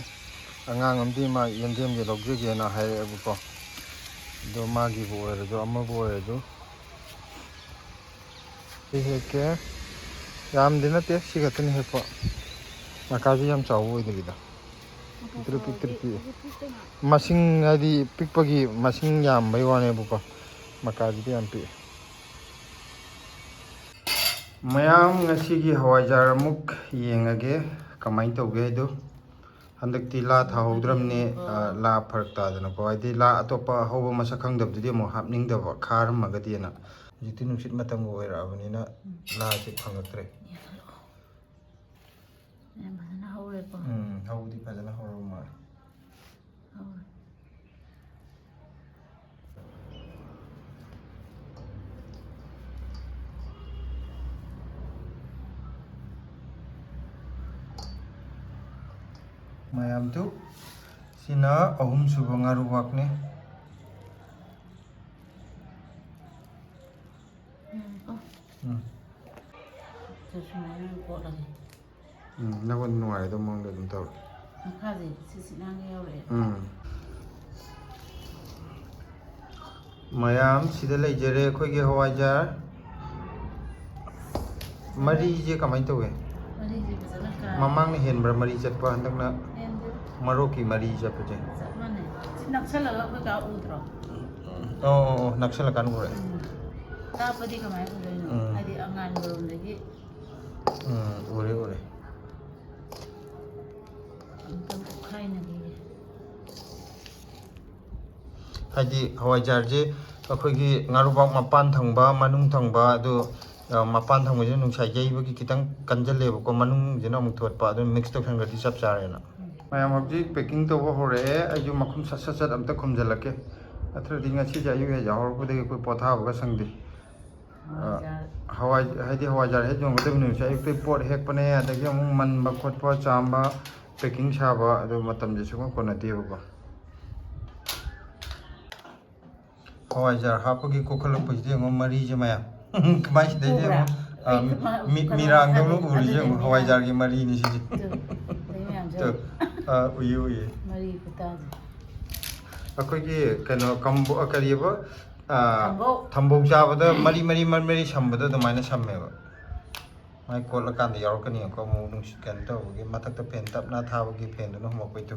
ꯑꯉꯥꯡ ꯑꯃꯗꯤ ꯃꯥ ꯌꯦꯟꯗꯦꯝꯁꯦ ꯂꯧꯖꯒꯦꯅ ꯍꯥꯏꯔꯛꯑꯦꯕꯀꯣ꯫ ꯑꯗꯣ ꯃꯥꯒꯤꯕꯨ ꯑꯣꯏꯔꯁꯨ ꯑꯃꯕꯨ ꯑꯣꯏꯔꯁꯨ꯫ ꯁꯤ ꯍꯦꯛꯀꯦ꯫ ꯌꯥꯝꯗꯤ ꯅꯠꯇꯦ, ꯁꯤ ꯈꯛꯇꯅꯤ ꯍꯦꯛꯄ꯫ ꯃꯀꯥꯁꯤ ꯌꯥꯝ ꯆꯥꯎꯕ ꯑꯣꯏꯗꯕꯤꯗ꯫ ꯄꯤꯛꯇ꯭ꯔꯨ ꯄꯤꯛꯇ꯭ꯔꯨ ꯄꯤꯛꯑꯦ꯫ ꯃꯁꯤꯡ ꯍꯥꯏꯗꯤ ꯄꯤꯛꯄꯒꯤ ꯃꯁꯤꯡ ꯌꯥꯝꯕꯩ ꯋꯥꯅꯦꯕꯀꯣ꯫ ꯃꯀꯥꯁꯤꯗꯤ ꯌꯥꯝ ꯄꯤꯛꯑꯦ꯫ ꯃꯌꯥꯝ, ꯉꯁꯤꯒꯤ ꯍꯋꯥꯏꯖꯥꯔ ꯑꯃꯨꯛ ꯌꯦꯡꯉꯒꯦ ꯀꯃꯥꯏꯅ ꯇꯧꯒꯦ ꯍꯥꯏꯗꯣ꯫ ꯍꯟꯗꯛꯇꯤ ꯂꯥ ꯊꯥꯍꯧꯗ꯭ꯔꯕꯅꯦ, ꯑ, ꯂꯥ ꯐꯔꯛ ꯇꯥꯗꯅꯀꯣ꯫ ꯍꯥꯏꯗꯤ ꯂꯥ ꯑꯇꯣꯞꯄ ꯍꯧꯕ ꯃꯁꯛ ꯈꯪꯗꯕꯗꯨꯗꯤ ꯑꯃꯨꯛ ꯍꯥꯞꯅꯤꯡꯗꯕ, ꯈꯥꯔꯝꯃꯒꯗꯤꯅ꯫ ꯍꯧꯖꯤꯛꯇꯤ ꯅꯨꯡꯁꯤꯠ ꯃꯇꯝꯒ ꯑꯣꯏꯔꯛꯑꯕꯅꯤꯅ ꯂꯥꯁꯦ ꯐꯪꯉꯛꯇ꯭ꯔꯦ꯫ ꯌꯥꯝ ꯐꯖꯅ ꯍꯧꯔꯦꯀꯣ꯫ ꯎꯝ, ꯍꯧꯗꯤ ꯐꯖꯅ ꯍꯧꯔꯕ ꯃꯥꯜꯂꯦ꯫ ꯍꯧꯔꯦ꯫ ꯃꯌꯥꯝꯗꯨ ꯁꯤꯅ ꯑꯍꯨꯝꯁꯨꯕ ꯉꯥꯔꯨꯕꯥꯛꯅꯦ꯫ ꯎꯝ꯫ ꯁꯨꯃꯥꯏꯅ ꯀꯣꯠꯂꯒꯦ꯫ ꯎꯝ, ꯅꯉꯣꯟꯗ ꯅꯨꯡꯉꯥꯏꯒꯗꯕ ꯃꯑꯣꯡꯗ ꯑꯗꯨꯝ ꯇꯧꯔꯣ꯫ ꯃꯈꯥꯁꯦ ꯁꯤ ꯁꯤ ꯅꯥꯟꯅ ꯌꯧꯔꯛꯑꯦ꯫ ꯎꯝ꯫ ꯃꯌꯥꯝ ꯁꯤꯗ ꯂꯩꯖꯔꯦ ꯑꯩꯈꯣꯏꯒꯤ ꯍꯋꯥꯏꯖꯥꯔ꯫ ꯃꯔꯤꯁꯦ ꯀꯃꯥꯏꯅ ꯇꯧꯋꯦ? ꯃꯔꯤꯁꯦ ꯐꯖꯅ ꯀꯥꯏ꯫ ꯃꯃꯥꯡꯅ ꯍꯦꯟꯕ꯭ꯔꯥ ꯃꯔꯤ ꯆꯠꯄ, ꯍꯟꯗꯛꯅ? ꯍꯦꯟꯗꯦ꯫ ꯃꯔꯣꯛꯀꯤ ꯃꯔꯤ ꯆꯠꯄꯁꯦ꯫ ꯆꯞ ꯃꯥꯟꯅꯩ꯫ ꯁꯤ ꯅꯛꯁꯜꯂꯒ ꯑꯩꯈꯣꯏ ꯀꯥ ꯎꯗ꯭ꯔꯣ? ꯑꯣ, ꯑꯣ, ꯑꯣ, ꯅꯛꯁꯜꯂꯀꯥꯟꯗ ꯎꯔꯦ꯫ ꯎꯝ꯫ ꯂꯥꯞꯄꯗꯤ ꯀꯃꯥꯏꯅ ꯎꯗꯣꯏꯅꯣ? ꯎꯝ꯫ ꯍꯥꯏꯗꯤ ꯑꯉꯥꯟꯕꯔꯣꯝꯗꯒꯤ꯫ ꯎꯝ, ꯎꯔꯦ, ꯎꯔꯦ꯫ ꯑꯝꯇꯪ ꯎꯞꯈꯥꯏꯅꯈꯤꯒꯦ꯫ ꯍꯥꯏꯗꯤ ꯍꯋꯥꯏꯖꯥꯔꯁꯦ ꯑꯩꯈꯣꯏꯒꯤ ꯉꯥꯔꯨꯕꯥꯛ ꯃꯄꯥꯟ ꯊꯪꯕ, ꯃꯅꯨꯡ ꯊꯪꯕ, ꯑꯗꯨ, ꯑ, ꯃꯄꯥꯟ ꯊꯪꯕꯁꯤꯅ ꯅꯨꯡꯁꯥ ꯌꯩꯕꯒꯤ ꯈꯤꯇꯪ ꯀꯟꯖꯜꯂꯦꯕꯀꯣ, ꯃꯅꯨꯡꯁꯤꯅ ꯑꯃꯨꯛ ꯊꯣꯠꯄ, ꯑꯗꯨ mix ꯇꯧꯁꯟꯈ꯭ꯔꯗꯤ ꯆꯞ ꯆꯥꯔꯦꯅ꯫ ꯃꯌꯥꯝ ꯍꯧꯖꯤꯛ packing ꯇꯧꯕ ꯍꯧꯔꯛꯑꯦ, ꯑꯩꯁꯨ ꯃꯈꯨꯝ ꯁꯠ ꯁꯠ ꯁꯠ ꯑꯝꯇ ꯈꯨꯝꯖꯤꯜꯂꯛꯀꯦ, ꯅꯠꯇ꯭ꯔꯗꯤ ꯉꯁꯤꯁꯦ ꯑꯌꯨꯛ ꯍꯦꯛ ꯌꯥꯍꯧꯔꯛꯄꯗꯒꯤ ꯑꯩꯈꯣꯏ ꯄꯣꯊꯥꯕꯒ ꯁꯪꯗꯦ꯫ ꯑ, ꯍꯋꯥꯏꯖꯥꯔ꯫ ꯍꯋꯥꯏ-, ꯍꯥꯏꯗꯤ ꯍꯋꯥꯏꯖꯥꯔ ꯍꯦꯛ ꯌꯣꯟꯒꯗꯕ ꯅꯨꯃꯤꯠꯁꯦ ꯑꯌꯨꯛꯇꯩ ꯄꯣꯠ ꯍꯦꯛꯄꯅꯦ, ꯑꯗꯒꯤ ꯑꯃꯨꯛ ꯃꯟꯕ ꯈꯣꯠꯄ, ꯆꯥꯝꯕ, packing ꯁꯥꯕ, ꯑꯗꯨ ꯃꯇꯝꯁꯦ ꯁꯨꯡꯀꯣꯟ ꯀꯣꯟꯅꯗꯦꯕꯀꯣ꯫ ꯍꯋꯥꯏꯖꯥꯔ ꯍꯥꯞꯄꯒꯤ ꯀꯣꯛꯈꯠꯂꯛꯄꯁꯤꯗ ꯌꯦꯡꯉꯣ, ꯃꯔꯤꯁꯦ ꯃꯌꯥꯝ꯫ ꯀꯃꯥꯏ ꯁꯤꯗꯩꯁꯦ ꯎꯕ꯭ꯔꯥ? ꯌꯦꯡꯉꯣ, ꯑ, ꯑꯩ ꯃꯤ-, ꯈꯨꯠꯃꯥꯏ-, ꯃꯤ-, ꯈꯨꯠꯃꯥꯏ ꯃꯤꯔꯥꯡꯗꯧꯅ ꯃꯈꯥꯗꯅꯦ꯫ ꯎꯔꯤꯁꯦ ꯑꯗꯨꯅꯦ ꯌꯦꯡꯉꯣ, ꯃꯌꯥꯝ꯫ ꯍꯋꯥꯏꯖꯥꯔꯒꯤ ꯃꯔꯤꯅꯤ ꯁꯤꯁꯦ꯫ ꯇꯨ, ꯑꯗꯩ ꯃꯌꯥꯝꯁꯨ꯫ ꯇꯨ, ꯑ, ꯎꯏꯌꯦ, ꯎꯏꯌꯦ꯫ ꯃꯔꯤ ꯈꯨꯇꯥꯁꯦ꯫ ꯑꯩꯈꯣꯏꯒꯤ ꯀꯩꯅꯣ, ꯀꯝꯕꯣ-, ꯑ, ꯀꯔꯤꯑꯕ? ꯑ, ꯊꯝꯕꯧ꯫ ꯊꯝꯕꯧ ꯆꯥꯕꯗ ꯃꯔꯤ, ꯃꯔꯤ, ꯃꯔꯤ, ꯃꯔꯤ ꯁꯝꯕꯗꯣ ꯑꯗꯨꯃꯥꯏꯅ ꯁꯝꯃꯦꯕ꯫ ꯃꯥꯏ ꯀꯣꯠꯂꯀꯥꯟꯗ ꯌꯥꯎꯔꯛꯀꯅꯤ꯫ ꯑꯃꯨꯛ ꯅꯨꯡꯁꯤꯠ ꯀꯩꯅꯣ ꯇꯧꯕꯒꯤ, ꯃꯊꯛꯇ fan ꯇꯞꯅ ꯊꯥꯕꯒꯤ fanꯗꯨꯅ ꯍꯨꯝꯃꯛꯄꯩ ꯇꯨ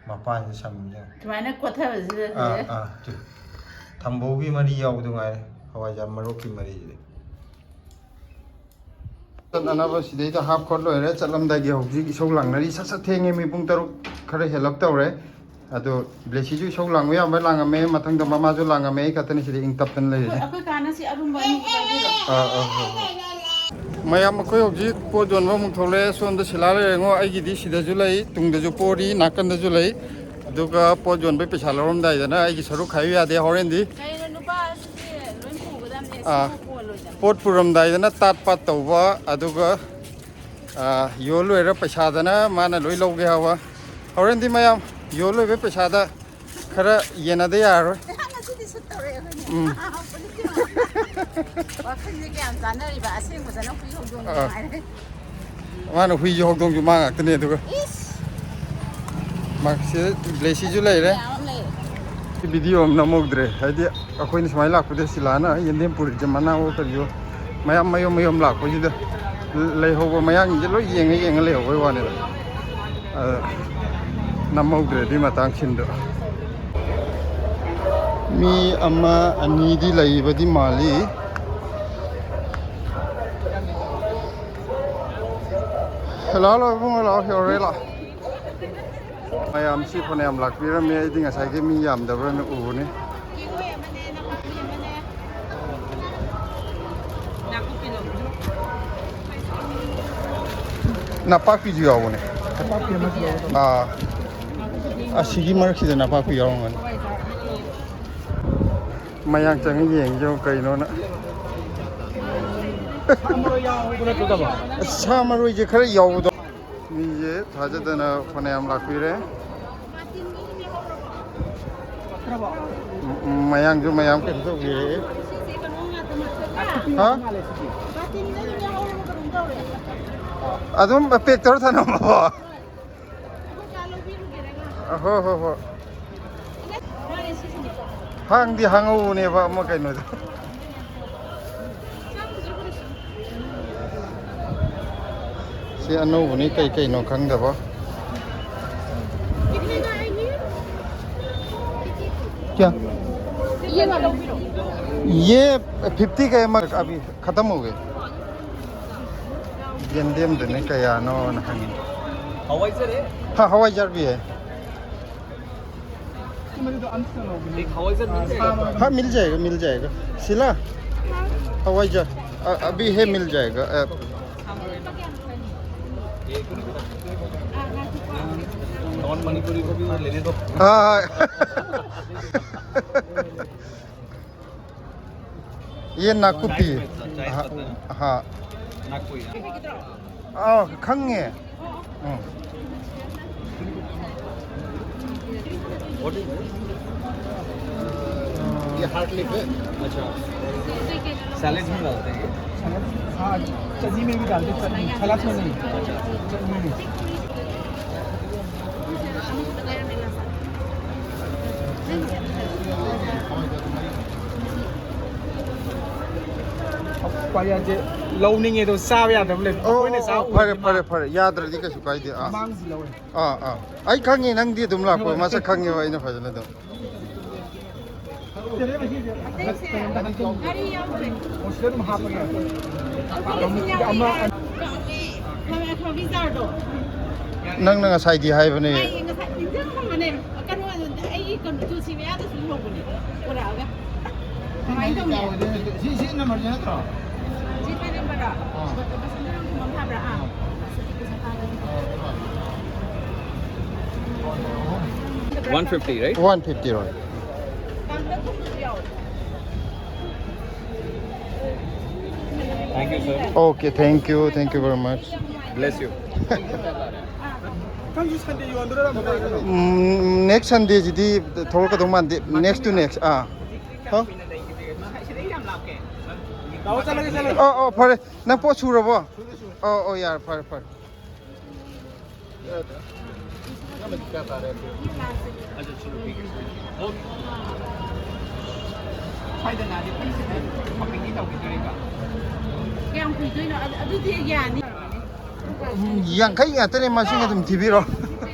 ꯃꯄꯥꯟꯁꯤ ꯁꯝꯃꯤꯅꯦ꯫ ꯁꯨꯃꯥꯏꯅ ꯀꯣꯠꯊꯕꯁꯤꯗ ꯑꯥ, ꯁꯤꯁꯦ꯫ ꯑꯥ, ꯇꯨ꯫ ꯊꯝꯕꯧꯒꯤ ꯃꯔꯤ ꯌꯥꯎꯕꯗꯨ ꯉꯥꯏꯔꯦ, ꯍꯋꯥꯏꯖꯥꯔ ꯃꯔꯣꯛꯀꯤ ꯃꯔꯤꯁꯤꯗꯤ꯫ ꯆꯠꯅꯅꯕ ꯁꯤꯗꯩꯗ ꯍꯥꯞ ꯈꯣꯠ ꯂꯣꯏꯔꯦ꯫ ꯆꯠꯂꯝꯗꯥꯏꯒꯤ ꯍꯧꯖꯤꯛ ꯏꯁꯧ ꯂꯥꯡꯅꯔꯤ꯫ ꯁꯠ ꯁꯠ ꯊꯦꯡꯉꯦ, ꯃꯤ ꯄꯨꯡ ꯇꯔꯨꯛ ꯈꯔ ꯍꯦꯜꯂꯞ ꯇꯧꯔꯦ꯫ ꯑꯗꯣ ꯕ꯭ꯂꯦꯁꯤꯁꯨ ꯏꯁꯧ ꯂꯥꯡꯕ ꯌꯥꯕ ꯂꯥꯡꯉꯝꯃꯦ, ꯃꯊꯪꯗ ꯃꯃꯥꯁꯨ ꯂꯥꯡꯉꯝꯃꯦ, ꯑꯩ ꯈꯛꯇꯅꯤ ꯁꯤꯗ ꯏꯪ ꯇꯞꯇꯅ ꯂꯩꯔꯤꯁꯦ꯫ ꯑꯩꯈꯣꯏ, ꯑꯩꯈꯣꯏ ꯀꯥꯅ ꯁꯤ ꯑꯔꯨꯝꯕ ꯑꯅꯤ ꯄꯥꯏꯕꯤꯔꯣ꯫ ꯑꯥ, ꯑꯥ, ꯍꯣꯏ, ꯍꯣꯏ꯫ ꯃꯌꯥꯝ, ꯑꯩꯈꯣꯏ ꯍꯧꯖꯤꯛ ꯄꯣꯠ ꯌꯣꯟꯕ ꯑꯃꯨꯛ ꯊꯣꯛꯂꯛꯑꯦ꯫ ꯁꯣꯝꯗ ꯁꯤꯂꯥ ꯂꯩꯔꯦꯉꯣ, ꯑꯩꯒꯤꯗꯤ ꯁꯤꯗꯁꯨ ꯂꯩ, ꯇꯨꯡꯗꯁꯨ ꯄꯣꯔꯤ, ꯅꯥꯀꯟꯗꯁꯨ ꯂꯩ꯫ ꯑꯗꯨꯒ ꯄꯣꯠ ꯌꯣꯟꯕꯩ ꯄꯩꯁꯥ ꯂꯧꯔꯝꯗꯥꯏꯗꯅ ꯑꯩꯒꯤ ꯁꯔꯨꯛ ꯈꯥꯏꯌꯨ ꯌꯥꯗꯦ ꯍꯣꯔꯦꯟꯗꯤ꯫ ꯀꯩꯅꯣ ꯅꯨꯄꯥ ꯑꯁꯤꯗꯤ ꯂꯣꯏ ꯄꯨꯒꯗꯕꯅꯦ, ꯑꯥ, ꯁꯤꯕꯨ ꯄꯣꯜꯂꯣꯏꯗꯕꯅꯦ꯫ ꯄꯣꯠ ꯄꯨꯔꯝꯗꯥꯏꯗꯅ ꯇꯥꯠ ꯄꯥꯠ ꯇꯧꯕ, ꯑꯗꯨꯒ ꯑꯥ, ꯌꯣꯜ ꯂꯣꯏꯔ ꯄꯩꯁꯥꯗꯅ ꯃꯥꯅ ꯂꯣꯏ ꯂꯧꯒꯦ ꯍꯥꯏꯕ꯫ ꯍꯣꯔꯦꯟꯗꯤ ꯃꯌꯥꯝ ꯌꯣꯜ ꯂꯣꯏꯕꯩ ꯄꯩꯁꯥꯗ ꯈꯔ ꯌꯦꯟꯅꯗ ꯌꯥꯔꯔꯣꯏ꯫ ꯉꯁꯤꯗꯤ ꯁꯨꯠ ꯇꯧꯔꯛꯑꯦ ꯑꯩꯈꯣꯏꯅ꯫ ꯎꯝ꯫ ꯋꯥꯈꯜꯁꯦ ꯀꯌꯥꯝ ꯆꯥꯟꯅꯔꯤꯕ, ꯑꯁꯦꯡꯕꯗꯅ ꯍꯨꯏ ꯍꯧꯗꯣꯡ ꯑꯥ꯫ ꯅꯨꯡꯉꯥꯏꯔꯦ꯫ ꯃꯥꯅ ꯍꯨꯏꯁꯨ ꯍꯧꯗꯣꯡꯁꯨ ꯃꯥ ꯉꯥꯛꯇꯅꯦ꯫ ꯑꯗꯨꯒ ꯏꯁ! ꯃꯥꯁꯤ ꯕ꯭ꯂꯦꯁꯤꯁꯨ ꯂꯩꯔꯦ꯫ ꯃꯌꯥꯝ ꯑꯃ ꯂꯩꯔꯦ꯫ ꯚꯤꯗꯤꯑꯣ ꯑꯃ ꯅꯝꯍꯧꯗ꯭ꯔꯦ, ꯍꯥꯏꯗꯤ ꯑꯩꯈꯣꯏꯅ ꯁꯨꯃꯥꯏꯅ ꯂꯥꯛꯄꯗ ꯁꯤꯂꯥꯅ ꯌꯦꯟꯗꯦꯝ ꯄꯨꯔꯤꯁꯦ ꯃꯅꯥꯑꯣ ꯀꯔꯤꯑꯣ ꯃꯌꯥꯝ ꯃꯌꯨꯝ ꯃꯌꯨꯝ ꯂꯥꯛꯄꯁꯤꯗ ꯂꯩꯍꯧꯕ ꯃꯌꯥꯡꯁꯤꯡꯁꯦ ꯂꯣꯏ ꯌꯦꯡꯉ ꯌꯦꯡꯉ ꯂꯩꯍꯧꯕꯩ ꯋꯥꯅꯤꯗ꯫ ꯑꯗ ꯅꯝꯍꯧꯗ꯭ꯔꯦ ꯑꯗꯨꯏ ꯃꯇꯥꯡ ꯁꯤꯟꯗꯣ꯫ ꯃꯤ ꯑꯃ ꯑꯅꯤꯗꯤ ꯂꯩꯕꯗꯤ ꯃꯥꯜꯂꯤ꯫ ꯂꯥꯛꯑꯣ, ꯂꯥꯛꯑꯣ, ꯏꯕꯨꯡꯉꯣ, ꯂꯥꯛꯑꯣ, ꯌꯧꯔꯦ, ꯂꯥꯛꯑꯣ꯫ ꯃꯌꯥꯝ ꯁꯤ ꯐꯅꯌꯥꯝ ꯂꯥꯛꯄꯤꯔꯝꯃꯦ꯫ ꯑꯩꯗꯤ ꯉꯁꯥꯏꯒꯤ ꯃꯤ ꯌꯥꯝꯗꯕ꯭ꯔꯅ ꯎꯕꯅꯤ꯫ ꯅꯄꯥꯛꯄꯤꯁꯨ ꯌꯥꯎꯕꯅꯦ꯫ ꯑꯥ, ꯑꯁꯤꯒꯤ ꯃꯔꯛꯁꯤꯗ ꯅꯄꯥꯛꯄꯤ ꯌꯥꯎꯔꯝꯒꯅꯤ꯫ ꯃꯌꯥꯡ ꯆꯪꯉ ꯌꯦꯡꯁꯦ ꯀꯩꯅꯣꯅ꯫ ꯁꯥ ꯃꯔꯣꯏꯁꯦ ꯈꯔ ꯌꯥꯎꯕꯗꯣ꯫ ꯃꯤꯁꯦ ꯊꯥꯖꯗꯅ ꯐꯅꯌꯥꯝ ꯂꯥꯛꯄꯤꯔꯦ꯫ ꯎꯝ, ꯎꯝ, ꯃꯌꯥꯡꯁꯨ ꯃꯌꯥꯝ ꯀꯩꯅꯣ ꯇꯧꯕꯤꯔꯦ꯫ ꯍꯥ? ꯑꯗꯨꯝ ꯄꯦꯛ ꯇꯧꯔ ꯊꯅꯝꯃꯣ꯫ ꯍꯣ, ꯍꯣ, ꯍꯣ꯫ ꯍꯥꯡꯗꯤ ꯍꯥꯡꯍꯧꯕꯅꯦꯕ ꯑꯃ ꯀꯩꯅꯣꯗꯣ꯫ ꯁꯤ ꯑꯅꯧꯕꯅꯤ, ꯀꯩ ꯀꯩꯅꯣ ꯈꯪꯗꯕ꯫ क्या? ये फिफ्टी का है, मगर अभी खत्म हो गए। ꯌꯦꯟꯗꯦꯝꯗꯨꯅꯦ ꯀꯌꯥꯅꯣꯅ ꯍꯪꯉꯤ꯫ हाँ, हवाई जहाज भी है। एक हवाई जहाज मिल जाएगा? हाँ, मिल जाएगा, मिल जाएगा। सिला? हवाई जहाज, अ-, अभी है, मिल जाएगा। अ, नॉन मणिपुरी को भी लेने दो। हाँ, हाँ। ये नाकुटी। हाँ, हाँ। नाकुटी। ꯑꯥ, ꯈꯪꯉꯦ꯫ ꯎꯝ꯫ ये हार्ट लिप है। अच्छा, सैलेड में डालते हैं? हाँ, चटनी में भी डालते हैं, चटनी, सलाद में नहीं। अच्छा। चटनी में नहीं। ꯎꯄꯥꯏ ꯌꯥꯗꯦ, ꯂꯧꯅꯤꯡꯉꯦ ꯑꯗꯣ ꯆꯥꯕ ꯌꯥꯗꯕ ꯂꯩꯕ꯫ ꯑꯣ, ꯑꯩꯈꯣꯏꯅ ꯑꯣ, ꯆꯥꯕ ꯑꯣ, ꯐꯔꯦ, ꯐꯔꯦ, ꯐꯔꯦ, ꯌꯥꯗ꯭ꯔꯗꯤ ꯀꯩꯁꯨ ꯀꯥꯏꯗꯦ꯫ ꯑꯥ, ꯃꯥꯡꯁꯤ ꯂꯧꯋꯦ꯫ ꯑꯥ, ꯑꯥ, ꯑꯩ ꯈꯪꯉꯦ, ꯅꯪꯗꯤ ꯑꯗꯨꯝ ꯂꯥꯛꯄ ꯃꯁꯛ ꯈꯪꯉꯦꯕ ꯑꯩꯅ ꯐꯖꯅ ꯑꯗꯨꯝ꯫ ꯑꯇꯩꯁꯦ ꯉꯥꯔꯤ ꯌꯥꯎꯗ꯭ꯔꯦ꯫ ꯑꯣ, ꯁꯤꯗ ꯑꯗꯨꯝ ꯍꯥꯞꯄꯒꯦ꯫ ꯑꯃ, ꯊꯕꯤ ꯆꯥꯔꯗꯣ꯫ ꯅꯪꯅ ꯉꯁꯥꯏꯗꯤ ꯍꯥꯏꯕꯅꯦ꯫ ꯑꯩ ꯉꯁꯥꯏ ꯅꯤꯡꯁꯤꯡꯉꯝꯕꯅꯦ꯫ ꯀꯩꯅꯣ, ꯑꯩꯒꯤ ꯀꯩꯅꯣ, ꯇꯨꯜꯁꯤ ꯃꯌꯥꯗꯁꯨ ꯌꯧꯕꯅꯦ ꯄꯨꯔꯛꯑꯒ꯫ ꯀꯃꯥꯏꯅ ꯇꯧꯅꯤ? ꯁꯤ, ꯁꯤ ꯅꯝꯕꯔꯁꯦ ꯅꯠꯇ꯭ꯔꯣ? ꯁꯤ ꯀꯩ ꯅꯝꯕꯔꯔꯣ? ꯑꯥ꯫ ꯕꯁꯟꯇ ꯔꯥꯝ ꯀꯨꯃꯥꯔ ꯐꯥꯕ꯭ꯔꯥ? ꯑꯥ꯫ ꯑꯥ꯫ One fifty, right? One fifty, right? ꯀꯥꯡꯇꯛꯀꯨꯝꯕꯁꯨ ꯌꯥꯎꯋꯦ꯫ Thank you, sir. Okay, thank you, thank you very much. Bless you. Um, next Sunday ꯁꯤꯗꯤ ꯊꯣꯛꯂꯛꯀꯗꯧ ꯃꯥꯟꯗꯦ꯫ Next to next. ꯑꯥ꯫ ꯍꯥ? ꯑꯣ, ꯑꯣ, ꯐꯔꯦ꯫ ꯅꯪ ꯄꯣꯠ ꯁꯨꯔꯕꯣ? ꯑꯣ, ꯑꯣ, ꯌꯥꯔꯦ, ꯐꯔꯦ, ꯐꯔꯦ꯫ ꯀꯌꯥꯝ ꯀꯨꯏꯗꯣꯏꯅꯣ? ꯑꯗꯨ-, ꯑꯗꯨꯗꯤ ꯌꯥꯅꯤ꯫ ꯎꯝ, ꯌꯥꯡꯈꯩ ꯉꯥꯛꯇꯅꯦ, ꯃꯁꯤꯡ ꯑꯗꯨꯝ ꯊꯤꯕꯤꯔꯣ꯫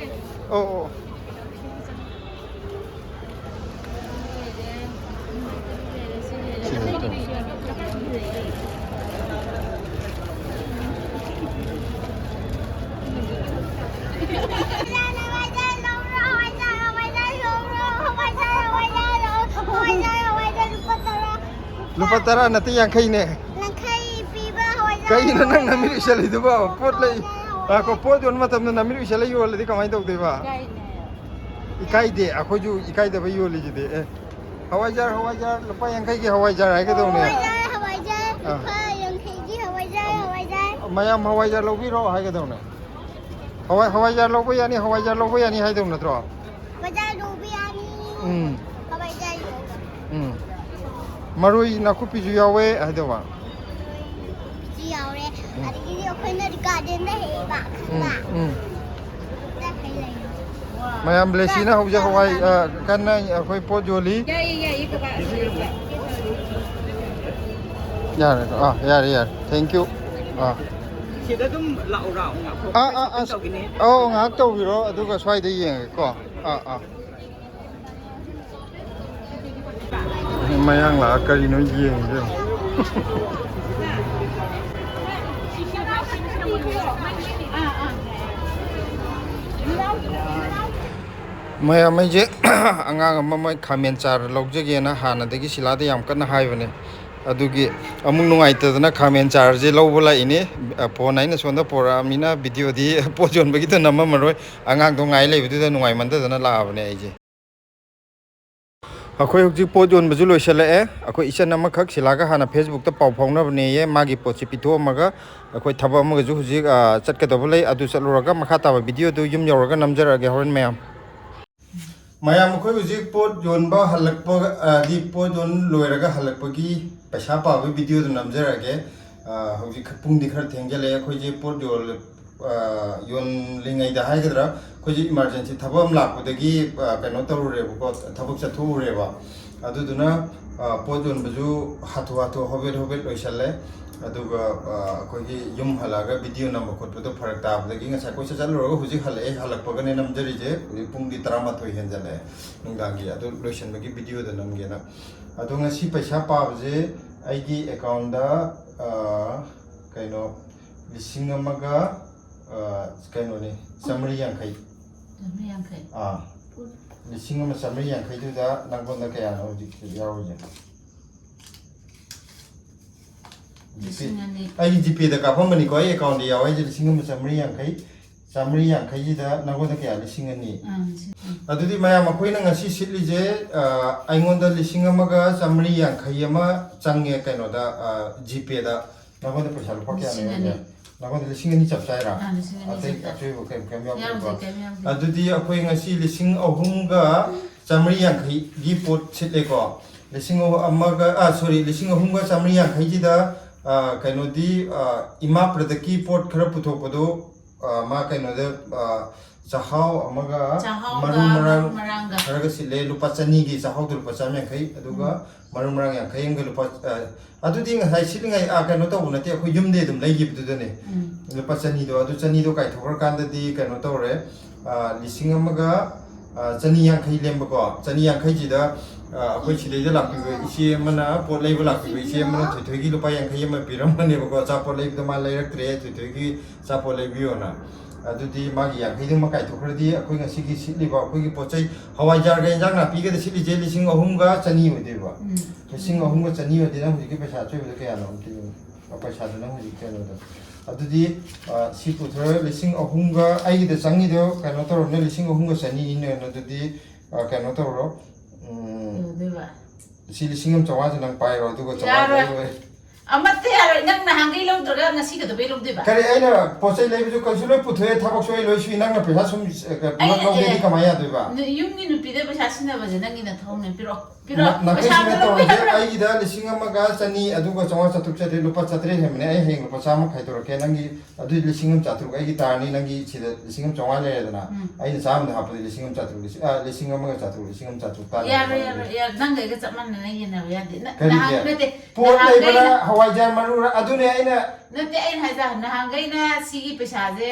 ꯑꯣ, ꯑꯣ꯫ ꯂꯨꯄꯥ ꯇꯔꯥ ꯅꯠꯇꯦ, ꯌꯥꯡꯈꯩꯅꯦ꯫ ꯌꯥꯡꯈꯩ ꯄꯤꯕ ꯍꯋꯥꯏꯖꯥꯔ꯫ ꯀꯩꯒꯤꯅꯣ ꯅꯪ ꯅꯃꯤꯠ ꯎꯏꯁꯜꯂꯤꯗꯨꯕꯣ? ꯄꯣꯠ ꯂꯩ-, ꯉꯥꯏꯈꯣ, ꯄꯣꯠ ꯌꯣꯟꯕ ꯃꯇꯝꯗ ꯅꯃꯤꯠ ꯎꯏꯁꯜꯂ ꯌꯣꯜꯂꯗꯤ ꯀꯃꯥꯏꯅ ꯇꯧꯗꯣꯏꯕ? ꯏꯀꯥꯏꯅꯦ꯫ ꯏꯀꯥꯏꯗꯦ, ꯑꯩꯈꯣꯏꯁꯨ ꯏꯀꯥꯏꯗꯕ ꯌꯣꯜꯂꯤꯁꯤꯗꯤ꯫ ꯑꯦ, ꯍꯋꯥꯏꯖꯥꯔ, ꯍꯋꯥꯏꯖꯥꯔ, ꯂꯨꯄꯥ ꯌꯥꯡꯈꯩꯒꯤ ꯍꯋꯥꯏꯖꯥꯔ ꯍꯥꯏꯒꯗꯧꯅꯦ꯫ ꯍꯋꯥꯏꯖꯥꯔ, ꯍꯋꯥꯏꯖꯥꯔ, ꯑꯥ꯫ ꯂꯨꯄꯥ ꯌꯥꯡꯈꯩꯒꯤ ꯍꯋꯥꯏꯖꯥꯔ, ꯍꯋꯥꯏꯖꯥꯔ꯫ ꯃꯌꯥꯝ ꯍꯋꯥꯏꯖꯥꯔ ꯂꯧꯕꯤꯔꯣ ꯍꯥꯏꯒꯗꯧꯅꯦ꯫ ꯍꯋꯥꯏ-, ꯍꯋꯥꯏꯖꯥꯔ ꯂꯧꯕ ꯌꯥꯅꯤ, ꯍꯋꯥꯏꯖꯥꯔ ꯂꯧꯕ ꯌꯥꯅꯤ ꯍꯥꯏꯗꯧ ꯅꯠꯇ꯭ꯔꯣ? ꯕꯖꯥꯔ ꯂꯧꯕ ꯌꯥꯅꯤ꯫ ꯎꯝ꯫ ꯀꯃꯥꯏ ꯆꯥꯏꯅꯣ? ꯎꯝ꯫ ꯃꯔꯣꯏ ꯅꯥꯀꯨꯞꯄꯤꯁꯨ ꯌꯥꯎꯋꯦ ꯍꯥꯏꯗꯧꯕ꯫ ꯁꯤ ꯌꯥꯎꯔꯦ꯫ ꯎꯝ꯫ ꯑꯗꯒꯤꯗꯤ ꯑꯩꯈꯣꯏꯅ ꯒꯥꯔꯗꯦꯟꯗ ꯍꯦꯛꯏꯕ, ꯎꯝ, ꯈꯪꯕ꯭ꯔꯥ? ꯎꯝ꯫ ꯑꯗ ꯍꯩ ꯂꯩ꯫ ꯃꯌꯥꯝ ꯕ꯭ꯂꯦꯁꯤꯅ ꯍꯧꯖꯤꯛ ꯍꯋꯥꯏ, ꯑ, ꯀꯟꯅ ꯑꯩꯈꯣꯏ ꯄꯣꯠ ꯌꯣꯜꯂꯤ꯫ ꯌꯥꯏꯌꯦ, ꯌꯥꯏꯌꯦ, ꯀꯀꯥ꯫ ꯌꯥꯔꯦ, ꯑꯥ, ꯌꯥꯔꯦ, ꯌꯥꯔꯦ꯫ Thank you꯫ ꯑꯥ꯫ ꯁꯤꯗ ꯑꯗꯨꯝ ꯂꯥꯛꯎꯔꯥ? ꯉꯥꯏꯈꯣ, ꯑꯥ, ꯑꯥ, ꯑꯥ, ꯇꯧꯈꯤꯅꯤ꯫ ꯑꯧ, ꯉꯥꯏꯍꯥꯛ ꯇꯧꯕꯤꯔꯣ, ꯑꯗꯨꯒ ꯁ꯭ꯋꯥꯏꯗ ꯌꯦꯡꯉꯒꯦꯀꯣ꯫ ꯑꯥ, ꯑꯥ꯫ ꯃꯌꯥꯡ ꯂꯥꯛꯑ ꯀꯔꯤꯅꯣ ꯌꯦꯡꯉꯤꯁꯦ ꯌꯦꯡꯉꯣ꯫ ꯃꯌꯥꯝ, ꯑꯩꯁꯦ ꯑꯉꯥꯡ ꯑꯃ ꯃꯣꯏ ꯈꯥꯃꯦꯟ ꯆꯥꯔ ꯂꯧꯖꯒꯦꯅ ꯍꯥꯟꯅꯗꯒꯤ ꯁꯤꯂꯥꯗ ꯌꯥꯝ ꯀꯟꯅ ꯍꯥꯏꯕꯅꯦ꯫ ꯑꯗꯨꯒꯤ ꯑꯃꯨꯛ ꯅꯨꯡꯉꯥꯏꯇꯗꯅ ꯈꯥꯃꯦꯟ ꯆꯥꯔꯁꯦ ꯂꯧꯕ ꯂꯥꯛꯏꯅꯦ꯫ ꯐꯣꯟ ꯑꯩꯅ ꯁꯣꯝꯗ ꯄꯣꯔꯛꯑꯃꯤꯅ ꯚꯤꯗꯤꯑꯣꯗꯤ ꯄꯣꯠ ꯌꯣꯟꯕꯒꯤꯗ ꯅꯝꯃꯝꯃꯔꯣꯏ꯫ ꯑꯉꯥꯡꯗꯣ ꯉꯥꯏ ꯂꯩꯕꯗꯨꯗ ꯅꯨꯡꯉꯥꯏꯃꯟꯗꯗꯅ ꯂꯥꯛꯑꯕꯅꯦ ꯑꯩꯁꯦ꯫ ꯑꯩꯈꯣꯏ ꯍꯧꯖꯤꯛ ꯄꯣꯠ ꯌꯣꯟꯕꯁꯨ ꯂꯣꯏꯁꯤꯜꯂꯛꯑꯦ꯫ ꯑꯩꯈꯣꯏ ꯏꯆꯟ ꯑꯃꯈꯛ ꯁꯤꯂꯥꯒ ꯍꯥꯟꯅ ꯐꯦꯁꯕꯨꯛꯇ ꯄꯥꯎ ꯐꯥꯎꯅꯕꯅꯦꯌꯦ꯫ ꯃꯥꯒꯤ ꯄꯣꯠꯁꯤ ꯄꯤꯊꯣꯛꯑꯝꯃꯒ ꯑꯩꯈꯣꯏ ꯊꯕꯛ ꯑꯃꯒꯁꯨ ꯍꯧꯖꯤꯛ, ꯑ, ꯆꯠꯀꯗꯕ ꯂꯩ꯫ ꯑꯗꯨ ꯆꯠꯂꯨꯔꯒ ꯃꯈꯥ ꯇꯥꯕ ꯚꯤꯗꯤꯑꯣꯗꯨ ꯌꯨꯝ ꯌꯧꯔꯒ ꯅꯝꯖꯔꯛꯑꯒꯦ ꯍꯣꯔꯦꯟ ꯃꯌꯥꯝ꯫ ꯃꯌꯥꯝ, ꯑꯩꯈꯣꯏ ꯍꯧꯖꯤꯛ ꯄꯣꯠ ꯌꯣꯟꯕ ꯍꯜꯂꯛꯄ, ꯑ, ꯗꯤ ꯄꯣꯠ ꯌꯣꯟ ꯂꯣꯏꯔꯒ ꯍꯜꯂꯛꯄꯒꯤ ꯄꯩꯁꯥ ꯄꯥꯕꯒꯤ ꯚꯤꯗꯤꯑꯣꯗꯨ ꯅꯝꯖꯔꯛꯑꯒꯦ꯫ ꯑ, ꯍꯧꯖꯤꯛ ꯄꯨꯡꯗꯤ ꯈꯔ ꯊꯦꯡꯖꯤꯜꯂꯛꯑꯦ꯫ ꯑꯩꯈꯣꯏꯁꯦ ꯄꯣꯠ ꯌꯣꯜ-, ꯑ, ꯌꯣꯜꯂꯤꯉꯩꯗ ꯍꯥꯏꯒꯗ꯭ꯔꯥ, ꯑꯩꯈꯣꯏꯁꯦ ꯏꯃꯥꯔꯖꯦꯟꯁꯤ ꯊꯕꯛ ꯑꯃ ꯂꯥꯛꯄꯗꯒꯤ, ꯑ, ꯀꯩꯅꯣ ꯇꯧꯔꯨꯔꯦꯕꯀꯣ, ꯊꯕꯛ ꯆꯠꯊꯣꯛꯎꯔꯦꯕ꯫ ꯑꯗꯨꯗꯨꯅ, ꯑ, ꯄꯣꯠ ꯌꯣꯟꯕꯁꯨ ꯍꯥꯊꯨ ꯍꯥꯊꯨ ꯍꯣꯕꯦꯠ ꯍꯣꯕꯦꯠ ꯂꯣꯏꯁꯜꯂꯦ꯫ ꯑꯗꯨꯒ, ꯑ, ꯑꯩꯈꯣꯏꯒꯤ ꯌꯨꯝ ꯍꯜꯂꯛꯑꯒ ꯚꯤꯗꯤꯑꯣ ꯅꯝꯕ ꯈꯣꯠꯄꯗꯣ ꯐꯔꯛ ꯇꯥꯕꯗꯒꯤ ꯉꯁꯥꯏ ꯀꯣꯏꯆꯠ ꯆꯠꯂꯨꯔꯒ ꯍꯧꯖꯤꯛ ꯍꯜꯂꯛꯑꯦ, ꯍꯜꯂꯛꯄꯒꯅꯦ ꯅꯝꯖꯔꯤꯁꯦ꯫ ꯍꯧꯖꯤꯛ ꯄꯨꯡꯗꯤ ꯇꯔꯥꯃꯥꯊꯣꯏ ꯍꯦꯟꯖꯜꯂꯛꯑꯦ ꯅꯨꯡꯗꯥꯡꯒꯤ꯫ ꯑꯗꯨ ꯂꯣꯏꯁꯟꯕꯒꯤ ꯚꯤꯗꯤꯑꯣꯗ ꯅꯝꯒꯦꯅ꯫ ꯑꯗꯣ ꯉꯁꯤ ꯄꯩꯁꯥ ꯄꯥꯕꯁꯦ ꯑꯩꯒꯤ ꯑꯦꯀꯥꯎꯟꯗ, ꯑ, ꯀꯩꯅꯣ, ꯂꯤꯁꯤꯡ ꯑꯃꯒ, ꯑ, ꯀꯩꯅꯣꯅꯤ, ꯆꯥꯃꯔꯤ ꯌꯥꯡꯈꯩ꯫ ꯆꯥꯃꯔꯤ ꯌꯥꯡꯈꯩ꯫ ꯑꯥ꯫ ꯂꯤꯁꯤꯡ ꯑꯃ ꯆꯥꯃꯔꯤ ꯌꯥꯡꯈꯩꯗꯨꯗ ꯅꯪꯉꯣꯟꯗ ꯀꯌꯥꯅꯣ ꯍꯧꯖꯤꯛ ꯌꯥꯎꯔꯤꯁꯦ? ꯂꯤꯁꯤꯡ ꯑꯅꯤ꯫ ꯑꯩ ꯖꯤꯄꯦꯗ ꯀꯥꯞꯄꯝꯕꯅꯤꯀꯣ, ꯑꯩ ꯑꯦꯀꯥꯎꯟꯗ ꯌꯥꯎꯋꯦ ꯍꯥꯏꯁꯦ ꯂꯤꯁꯤꯡ ꯑꯃ ꯆꯥꯃꯔꯤ ꯌꯥꯡꯈꯩ꯫ ꯆꯥꯃꯔꯤ ꯌꯥꯡꯈꯩꯁꯤꯗ ꯅꯪꯉꯣꯟꯗ ꯀꯌꯥ? ꯂꯤꯁꯤꯡ ꯑꯅꯤ꯫ ꯑꯥ, ꯂꯤꯁꯤꯡ ꯑꯅꯤ꯫ ꯑꯗꯨꯗꯤ ꯃꯌꯥꯝ, ꯑꯩꯈꯣꯏꯅ ꯉꯁꯤ ꯁꯤꯠꯂꯤꯁꯦ, ꯑ, ꯑꯩꯉꯣꯟꯗ ꯂꯤꯁꯤꯡ ꯑꯃꯒ ꯆꯥꯃꯔꯤ ꯌꯥꯡꯈꯩ ꯑꯃ ꯆꯪꯉꯦ ꯀꯩꯅꯣꯗ, ꯑ, ꯖꯤꯄꯦꯗ꯫ ꯅꯪꯉꯣꯟꯗ ꯄꯩꯁꯥ ꯂꯨꯄꯥ ꯀꯌꯥꯅꯣ ꯂꯤꯁꯤꯡ ꯑꯅꯤ ꯌꯥꯎꯔꯤꯁꯦ? ꯅꯉꯣꯟꯗ ꯂꯤꯁꯤꯡ ꯑꯅꯤ ꯆꯞ ꯆꯥꯏꯔꯥ? ꯑꯥ, ꯂꯤꯁꯤꯡ ꯑꯅꯤ ꯑꯇꯩ ꯆꯞ ꯆꯥꯏ꯫ ꯑꯆꯣꯏꯕ ꯀꯩꯝ ꯀꯩꯝ ꯌꯥꯎꯗꯦꯀꯣ? ꯌꯥꯎꯗꯦ, ꯀꯩꯝ ꯌꯥꯎꯗꯦ꯫ ꯑꯗꯨꯗꯤ ꯑꯩꯈꯣꯏ ꯉꯁꯤ ꯂꯤꯁꯤꯡ ꯑꯍꯨꯝꯒ ꯆꯥꯃꯔꯤ ꯌꯥꯡꯈꯩꯒꯤ ꯄꯣꯠ ꯁꯤꯠꯂꯦꯀꯣ꯫ ꯂꯤꯁꯤꯡ ꯑꯃꯒ, ꯑꯥ, ꯁꯣꯔꯤ, ꯂꯤꯁꯤꯡ ꯑꯍꯨꯝꯒ ꯆꯥꯃꯔꯤ ꯌꯥꯡꯈꯩꯁꯤꯗ, ꯑꯥ, ꯀꯩꯅꯣꯗꯤ, ꯑꯥ, ꯏꯃꯥ ꯄ꯭ꯔꯗꯛꯀꯤ ꯄꯣꯠ ꯈꯔ ꯄꯨꯊꯣꯛꯄꯗꯣ, ꯑꯥ, ꯃꯥ ꯀꯩꯅꯣꯗ, ꯑꯥ, ꯆꯥꯛꯍꯥꯎ ꯑꯃꯒ ꯆꯥꯛꯍꯥꯎꯒ ꯃꯔꯨ ꯃꯔꯥꯡ ꯃꯔꯨ ꯃꯔꯥꯡꯒ꯫ ꯈꯔꯒ ꯁꯤꯠꯂꯦ, ꯂꯨꯄꯥ ꯆꯅꯤꯒꯤ, ꯆꯥꯛꯍꯥꯎꯗꯣ ꯂꯨꯄꯥ ꯆꯥꯝ ꯌꯥꯡꯈꯩ, ꯑꯗꯨꯒ ꯃꯔꯨ ꯃꯔꯥꯡ ꯌꯥꯡꯈꯩ ꯑꯃꯒ ꯂꯨꯄꯥ, ꯑꯥ, ꯑꯗꯨꯗꯤ ꯉꯁꯥꯏ ꯁꯤꯠꯂꯤꯉꯩ, ꯑꯥ, ꯀꯩꯅꯣ ꯇꯧꯕ ꯅꯠꯇꯦ, ꯑꯩꯈꯣꯏ ꯌꯨꯝꯗꯩ ꯑꯗꯨꯝ ꯂꯩꯈꯤꯕꯗꯨꯗꯅꯦ꯫ ꯎꯝ꯫ ꯂꯨꯄꯥ ꯆꯅꯤꯗꯣ, ꯑꯗꯨ ꯆꯅꯤꯗꯣ ꯀꯥꯏꯊꯣꯛꯈ꯭ꯔꯀꯥꯟꯗꯗꯤ ꯀꯩꯅꯣ ꯇꯧꯔꯦ, ꯑꯥ, ꯂꯤꯁꯤꯡ ꯑꯃꯒ, ꯑꯥ, ꯆꯅꯤ ꯌꯥꯡꯈꯩ ꯂꯦꯝꯕꯀꯣ꯫ ꯆꯅꯤ ꯌꯥꯡꯈꯩꯁꯤꯗ, ꯑꯥ, ꯑꯩꯈꯣꯏ ꯁꯤꯗꯩꯗ ꯂꯥꯛꯄꯤꯕ ꯏꯆꯦ ꯑꯃꯅ, ꯄꯣꯠ ꯂꯩꯕ ꯂꯥꯛꯄꯤꯕ ꯏꯆꯦ ꯑꯃꯅ ꯊꯣꯏꯊꯣꯏꯒꯤ ꯂꯨꯄꯥ ꯌꯥꯡꯈꯩ ꯑꯃ ꯄꯤꯔꯝꯕꯅꯦꯕꯀꯣ, ꯑꯆꯥꯄꯣꯠ ꯂꯩꯕꯗꯣ ꯃꯥ ꯂꯩꯔꯛꯇ꯭ꯔꯦ, ꯊꯣꯏꯊꯣꯏꯒꯤ ꯑꯆꯥꯄꯣꯠ ꯂꯩꯕꯤꯌꯣꯅ꯫ ꯑꯗꯨꯗꯤ ꯃꯥꯒꯤ ꯌꯥꯡꯈꯩꯗꯨꯃ ꯀꯥꯏꯊꯣꯛꯈ꯭ꯔꯗꯤ ꯑꯩꯈꯣꯏ ꯉꯁꯤꯒꯤ ꯁꯤꯠꯂꯤꯕ ꯑꯩꯈꯣꯏꯒꯤ ꯄꯣꯠ ꯆꯩ, ꯍꯋꯥꯏꯖꯥꯔꯒ ꯏꯟꯖꯥꯡ ꯅꯥꯄꯤꯒꯗ ꯁꯤꯠꯂꯤꯁꯦ ꯂꯤꯁꯤꯡ ꯑꯍꯨꯝꯒ ꯆꯅꯤ ꯑꯣꯏꯗꯣꯏꯕ꯫ ꯎꯝ꯫ ꯂꯤꯁꯤꯡ ꯑꯍꯨꯝꯒ ꯆꯅꯤ ꯑꯣꯏꯗꯤ ꯅꯪ ꯍꯧꯖꯤꯛꯀꯤ ꯄꯩꯁꯥ ꯑꯆꯣꯏꯕꯗꯣ ꯀꯌꯥꯅꯣ ꯑꯝꯇ ꯌꯦꯡꯉꯨ꯫ ꯄꯩꯁꯥꯗꯣ ꯅꯪ ꯍꯧꯖꯤꯛ ꯀꯩꯅꯣꯗ꯫ ꯑꯗꯨꯗꯤ, ꯑ, ꯁꯤ ꯄꯨꯊꯣꯔꯒ ꯂꯤꯁꯤꯡ ꯑꯍꯨꯝꯒ, ꯑꯩꯒꯤꯗ ꯆꯪꯉꯤꯗꯣ ꯀꯩꯅꯣ ꯇꯧꯔꯣꯅꯦ, ꯂꯤꯁꯤꯡ ꯑꯍꯨꯝꯒ ꯆꯅꯤꯅꯤꯅꯦ꯫ ꯑꯗꯨꯗꯤ, ꯑ, ꯀꯩꯅꯣ ꯇꯧꯔꯣ꯫ ꯎꯝ, ꯌꯧꯗꯣꯏꯕ꯫ ꯁꯤ ꯂꯤꯁꯤꯡ ꯑꯃ ꯆꯥꯝꯃꯉꯥꯁꯦ ꯅꯪ ꯄꯥꯏꯔꯣ, ꯑꯗꯨꯒ ꯆꯥꯝꯃꯉꯥ ꯌꯥꯔꯣꯏ꯫ ꯂꯣꯏ꯫ ꯑꯃꯠꯇ ꯌꯥꯔꯣꯏ꯫ ꯅꯪ ꯅꯍꯥꯟꯈꯩ ꯂꯧꯗ꯭ꯔꯒ ꯉꯁꯤ ꯀꯩꯗꯧꯕꯩ ꯂꯧꯗꯣꯏꯕ? ꯀꯔꯤ, ꯑꯩꯅ ꯄꯣꯠ ꯆꯩ ꯂꯩꯕꯁꯨ ꯀꯩꯁꯨ ꯂꯣꯏ ꯄꯨꯊꯣꯛꯑꯦ, ꯊꯕꯛꯁꯨ ꯑꯩ ꯂꯣꯏ ꯁꯨꯏ, ꯅꯪꯅ ꯄꯩꯁꯥ ꯁꯨꯝ, ꯑ, ꯄꯨꯂꯞ ꯑꯩꯅ, ꯂꯧꯒꯦꯗꯤ ꯑꯦ, ꯀꯃꯥꯏꯅ ꯌꯥꯗꯣꯏꯕ? ꯅ-, ꯌꯨꯝꯒꯤ ꯅꯨꯄꯤꯗ ꯄꯩꯁꯥ ꯁꯤꯟꯅꯕꯁꯦ ꯅꯪꯒꯤ ꯅꯊꯧꯅꯦ꯫ ꯄꯤꯔꯛꯑꯣ, ꯅ-, ꯄꯤꯔꯛꯑꯣ꯫ ꯅꯈꯣꯏ ꯄꯩꯁꯥꯗꯣ ꯁꯨꯃꯥꯏꯅ ꯂꯧꯕ ꯇꯧꯔꯁꯦ, ꯌꯥꯔꯣꯏ꯫ ꯑꯩꯒꯤꯗ ꯂꯤꯁꯤꯡ ꯑꯃꯒ ꯆꯅꯤ, ꯑꯗꯨꯒ ꯆꯥꯝꯃꯉꯥ ꯆꯥꯇ꯭ꯔꯨꯛ ꯆꯥꯇ꯭ꯔꯦꯠ, ꯂꯨꯄꯥ ꯆꯥꯇ꯭ꯔꯦꯠ ꯍꯦꯟꯕꯅꯦ, ꯑꯩ ꯍꯌꯦꯡ ꯂꯨꯄꯥ ꯆꯥꯝꯃ ꯈꯥꯏꯗꯣꯔꯛꯀꯦ, ꯅꯪꯒꯤ ꯑꯗꯨꯗꯤ ꯂꯤꯁꯤꯡ ꯑꯃ ꯆꯥꯇ꯭ꯔꯨꯛ ꯑꯩꯒꯤ ꯇꯥꯔꯅꯤ, ꯅꯪꯒꯤ ꯁꯤꯗ ꯂꯤꯁꯤꯡ ꯑꯃ ꯆꯥꯝꯃꯉꯥ ꯂꯩꯔꯦꯗꯅ, ꯎꯝ꯫ ꯑꯩꯅ ꯆꯥꯝꯃꯗ ꯍꯥꯞꯄꯗꯤ ꯂꯤꯁꯤꯡ ꯑꯃ ꯆꯥꯇ꯭ꯔꯨꯛ, ꯂꯤꯁꯤꯡ, ꯑ, ꯂꯤꯁꯤꯡ ꯑꯃꯒ ꯆꯥꯇ꯭ꯔꯨꯛ, ꯂꯤꯁꯤꯡ ꯑꯃ ꯆꯥꯇ꯭ꯔꯨꯛ ꯇꯥꯔꯦ꯫ ꯌꯥꯔꯣꯏ, ꯌꯥꯔꯣꯏ, ꯌꯥꯔꯣꯏ꯫ ꯅꯪꯒ ꯑꯩꯒ ꯆꯞ ꯃꯥꯟꯅꯅ ꯌꯦꯟꯅꯕ ꯌꯥꯗꯦ꯫ ꯅ-, ꯀꯔꯤꯒꯤ? ꯅꯍꯥꯟ-, ꯅꯠꯇꯦ, ꯄꯣꯠ ꯅꯍꯥꯟꯈꯩ ꯂꯩꯕꯅ ꯅ-, ꯍꯋꯥꯏꯖꯥꯔ ꯃꯔꯨꯔ? ꯑꯗꯨꯅꯦ ꯑꯩꯅ ꯅꯠꯇꯦ, ꯑꯩꯅ ꯍꯥꯏꯖ-, ꯅꯍꯥꯟꯈꯩꯅ ꯁꯤꯒꯤ ꯄꯩꯁꯥꯁꯦ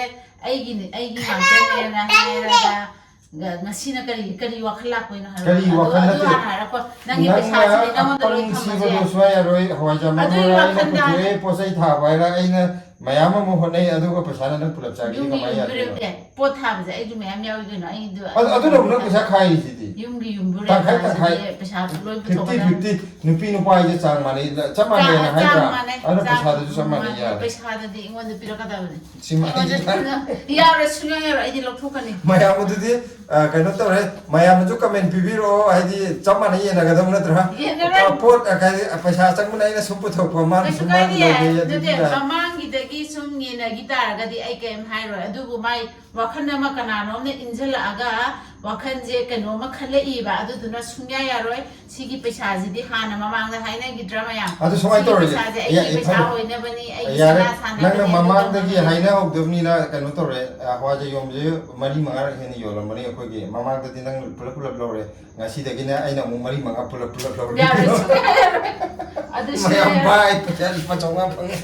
ꯑꯩꯒꯤꯅꯤ, ꯑꯩꯒꯤ ꯉꯥꯛꯇꯅꯦꯅ ꯍꯥꯏꯔꯒ, ꯉ-, ꯉꯁꯤꯅ ꯀꯔꯤ, ꯀꯔꯤ ꯋꯥꯈꯜ ꯂꯥꯛꯄꯩꯅꯣ ꯍꯥꯏꯔꯣ? ꯀꯔꯤ ꯑꯗꯨ, ꯋꯥꯈꯜ ꯑꯗꯨ ꯅꯠꯇꯦ? ꯍꯥꯟꯅ ꯍꯥꯏꯔꯛꯄ꯫ ꯅꯪꯒꯤ ꯅꯪꯅ ꯄꯩꯁꯥꯁꯤꯗꯤ ꯅꯉꯣꯟꯗ ꯂꯣꯏ ꯑꯄꯪ ꯊꯝꯃꯁꯦ꯫ ꯁꯤꯕꯗꯣ ꯁꯨꯡꯌꯥ ꯌꯥꯔꯣꯏ꯫ ꯍꯋꯥꯏꯖꯥꯔ ꯑꯗꯨꯒꯤ ꯃꯔꯨꯔ ꯑꯩꯅ ꯋꯥꯈꯜꯗ ꯄꯨꯊꯣꯛꯑꯦ, ꯄꯣꯠ ꯆꯩ ꯊꯥꯕ ꯍꯥꯏꯔ ꯑꯩꯅ ꯃꯌꯥꯝ ꯑꯃ ꯍꯣꯠꯅꯩ, ꯑꯗꯨꯒ ꯄꯩꯁꯥꯅ ꯅꯪ ꯄꯨꯂꯞ ꯆꯥꯒꯦꯗꯤ ꯌꯨꯝꯒꯤ ꯀꯃꯥꯏꯅ ꯌꯨꯝꯕꯨꯔꯦ-, ꯌꯥꯗꯣꯏꯅꯣ? ꯑꯦ, ꯄꯣꯠ ꯊꯥꯕꯁꯦ ꯑꯩꯁꯨ ꯃꯌꯥꯝ ꯌꯥꯎꯏ ꯀꯩꯅꯣ꯫ ꯑꯩꯗꯣ ꯑꯗꯨ, ꯑꯗꯨ ꯅꯕꯨ ꯅꯪ ꯄꯩꯁꯥ ꯈꯥꯏꯔꯤꯁꯤꯗꯤ꯫ ꯌꯨꯝꯒꯤ ꯌꯨꯝꯕꯨꯔꯦ ꯇꯪꯈꯥꯏ ꯇꯪꯈꯥꯏ꯫ ꯊꯥꯕꯁꯤꯗꯤ ꯄꯩꯁꯥ ꯂꯣꯏ ꯐꯤꯐꯇꯤ ꯄꯨꯊꯣꯛꯀꯗꯕꯅꯤ꯫ ꯐꯤꯐꯇꯤ꯫ ꯅꯨꯄꯤ ꯅꯨꯄꯥ ꯍꯥꯏꯁꯦ ꯆꯥꯡ ꯃꯥꯟꯅꯩ, ꯆꯞ ꯃꯥꯟꯅꯩꯅ ꯆꯥꯡ ꯍꯥꯏꯗ꯭ꯔꯥ? ꯃꯥꯟꯅꯩ꯫ ꯑꯗꯨꯅ ꯆꯥꯡ ꯄꯩꯁꯥꯗꯨꯁꯨ ꯆꯞ ꯃꯥꯟꯅꯩ, ꯃꯥꯟꯅꯩ꯫ ꯌꯥꯔꯦ꯫ ꯄꯩꯁꯥꯗꯨꯗꯤ ꯑꯩꯉꯣꯟꯗ ꯄꯤꯔꯛꯀꯗꯕꯅꯤ꯫ ꯁꯤꯃ ꯑꯩꯉꯣꯟꯗ ꯑꯩ ꯄꯤꯔꯛ-, ꯌꯥꯔꯣꯏ, ꯁꯨꯡꯌꯥ ꯌꯥꯔꯣꯏ, ꯑꯩꯗꯤ ꯂꯧꯊꯣꯛꯀꯅꯤ꯫ ꯃꯌꯥꯝ ꯑꯗꯨꯗꯤ, ꯑ, ꯀꯩꯅꯣ ꯇꯧꯔꯦ, ꯃꯌꯥꯝꯅꯁꯨ comment ꯄꯤꯕꯤꯔꯛꯑꯣ, ꯍꯥꯏꯗꯤ ꯆꯞ ꯃꯥꯟꯅꯩ ꯌꯦꯟꯅꯒꯗꯕ ꯅꯠꯇ꯭ꯔꯥ? ꯌꯦꯟꯅꯔꯣꯏ꯫ ꯑ, ꯄꯣꯠ, ꯑ, ꯀꯩ, ꯑ, ꯄꯩꯁꯥ ꯑꯆꯪꯕꯅ ꯑꯩꯅ ꯁꯨꯝ ꯄꯨꯊꯣꯛꯄ, ꯃꯥꯅ ꯀꯩꯁꯨ ꯁꯨꯝ ꯃꯥꯅ ꯀꯥꯏꯗꯦ, ꯂꯧꯒꯦ, ꯑꯗꯨꯗꯤ ꯅꯠꯇꯦ, ꯌꯥꯔꯦ꯫ ꯃꯃꯥꯡꯒꯤ ꯁꯤꯗꯒꯤ ꯁꯨꯝ ꯌꯦꯟꯅꯈꯤ ꯇꯥꯔꯒꯗꯤ ꯑꯩ ꯀꯩꯝ ꯍꯥꯏꯔꯣꯏ, ꯑꯗꯨꯕꯨ ꯃꯥꯏ ꯋꯥꯈꯜ ꯑꯃ ꯀꯅꯥꯅꯣꯝꯅ ꯏꯟꯁꯤꯜꯂꯛꯑꯒ ꯋꯥꯈꯜꯁꯦ ꯀꯩꯅꯣꯝꯃ ꯈꯜꯂꯛꯏꯕ, ꯑꯗꯨꯗꯨꯅ ꯁꯨꯡꯌꯥ ꯌꯥꯔꯣꯏ꯫ ꯁꯤꯒꯤ ꯄꯩꯁꯥꯁꯤꯗꯤ ꯍꯥꯟꯅ ꯃꯃꯥꯡꯗ ꯍꯥꯏꯅꯈꯤꯗ꯭ꯔꯥ ꯃꯌꯥꯝ? ꯑꯗꯨ ꯁꯨꯃꯥꯏꯅ ꯁꯤꯒꯤ ꯇꯧꯔꯁꯦ꯫ ꯄꯩꯁꯥꯁꯦ ꯌꯥ- ꯑꯩꯒꯤ ꯄꯩꯁꯥ ꯐꯔꯦ꯫ ꯑꯣꯏꯅꯕꯅꯤ, ꯑꯩꯒꯤ ꯌꯥꯔꯦ, ꯁꯅꯥ ꯁꯥꯟꯅꯕꯅꯤ, ꯅꯪꯅ ꯑꯗꯨ ꯃꯃꯥꯡꯗꯒꯤ ꯇꯧꯅꯕꯅꯤ꯫ ꯍꯥꯏꯅꯍꯧꯗꯕꯅꯤꯅ ꯀꯩꯅꯣ ꯇꯧꯔꯦ꯫ ꯑ, ꯍꯋꯥꯏꯖꯥꯔ ꯌꯣꯟꯕꯁꯦ ꯃꯔꯤ ꯃꯉꯥꯔꯛ ꯍꯦꯟꯅ ꯌꯣꯜꯂꯝꯕꯅꯤ ꯑꯩꯈꯣꯏꯒꯤ꯫ ꯃꯃꯥꯡꯗꯗꯤ ꯅꯪ ꯄꯨꯂꯞ ꯄꯨꯂꯞ ꯂꯧꯔꯦ, ꯉꯁꯤꯗꯒꯤꯅ ꯑꯩꯅ ꯑꯃꯨꯛ ꯃꯔꯤ ꯃꯉꯥ ꯄꯨꯂꯞ ꯄꯨꯂꯞ ꯂꯧꯔꯒꯦ꯫ ꯌꯥꯔꯣꯏ, ꯁꯨꯡꯌꯥ ꯌꯥꯔꯣꯏ꯫ ꯑꯗꯨ ꯁꯨꯡꯌꯥ ꯃꯌꯥꯝ ꯌꯥꯔꯣꯏ꯫ ꯚꯥꯏ, ꯄꯩꯁꯥ ꯂꯨꯄꯥ ꯆꯥꯝꯃꯉꯥ ꯐꯪꯉꯦ꯫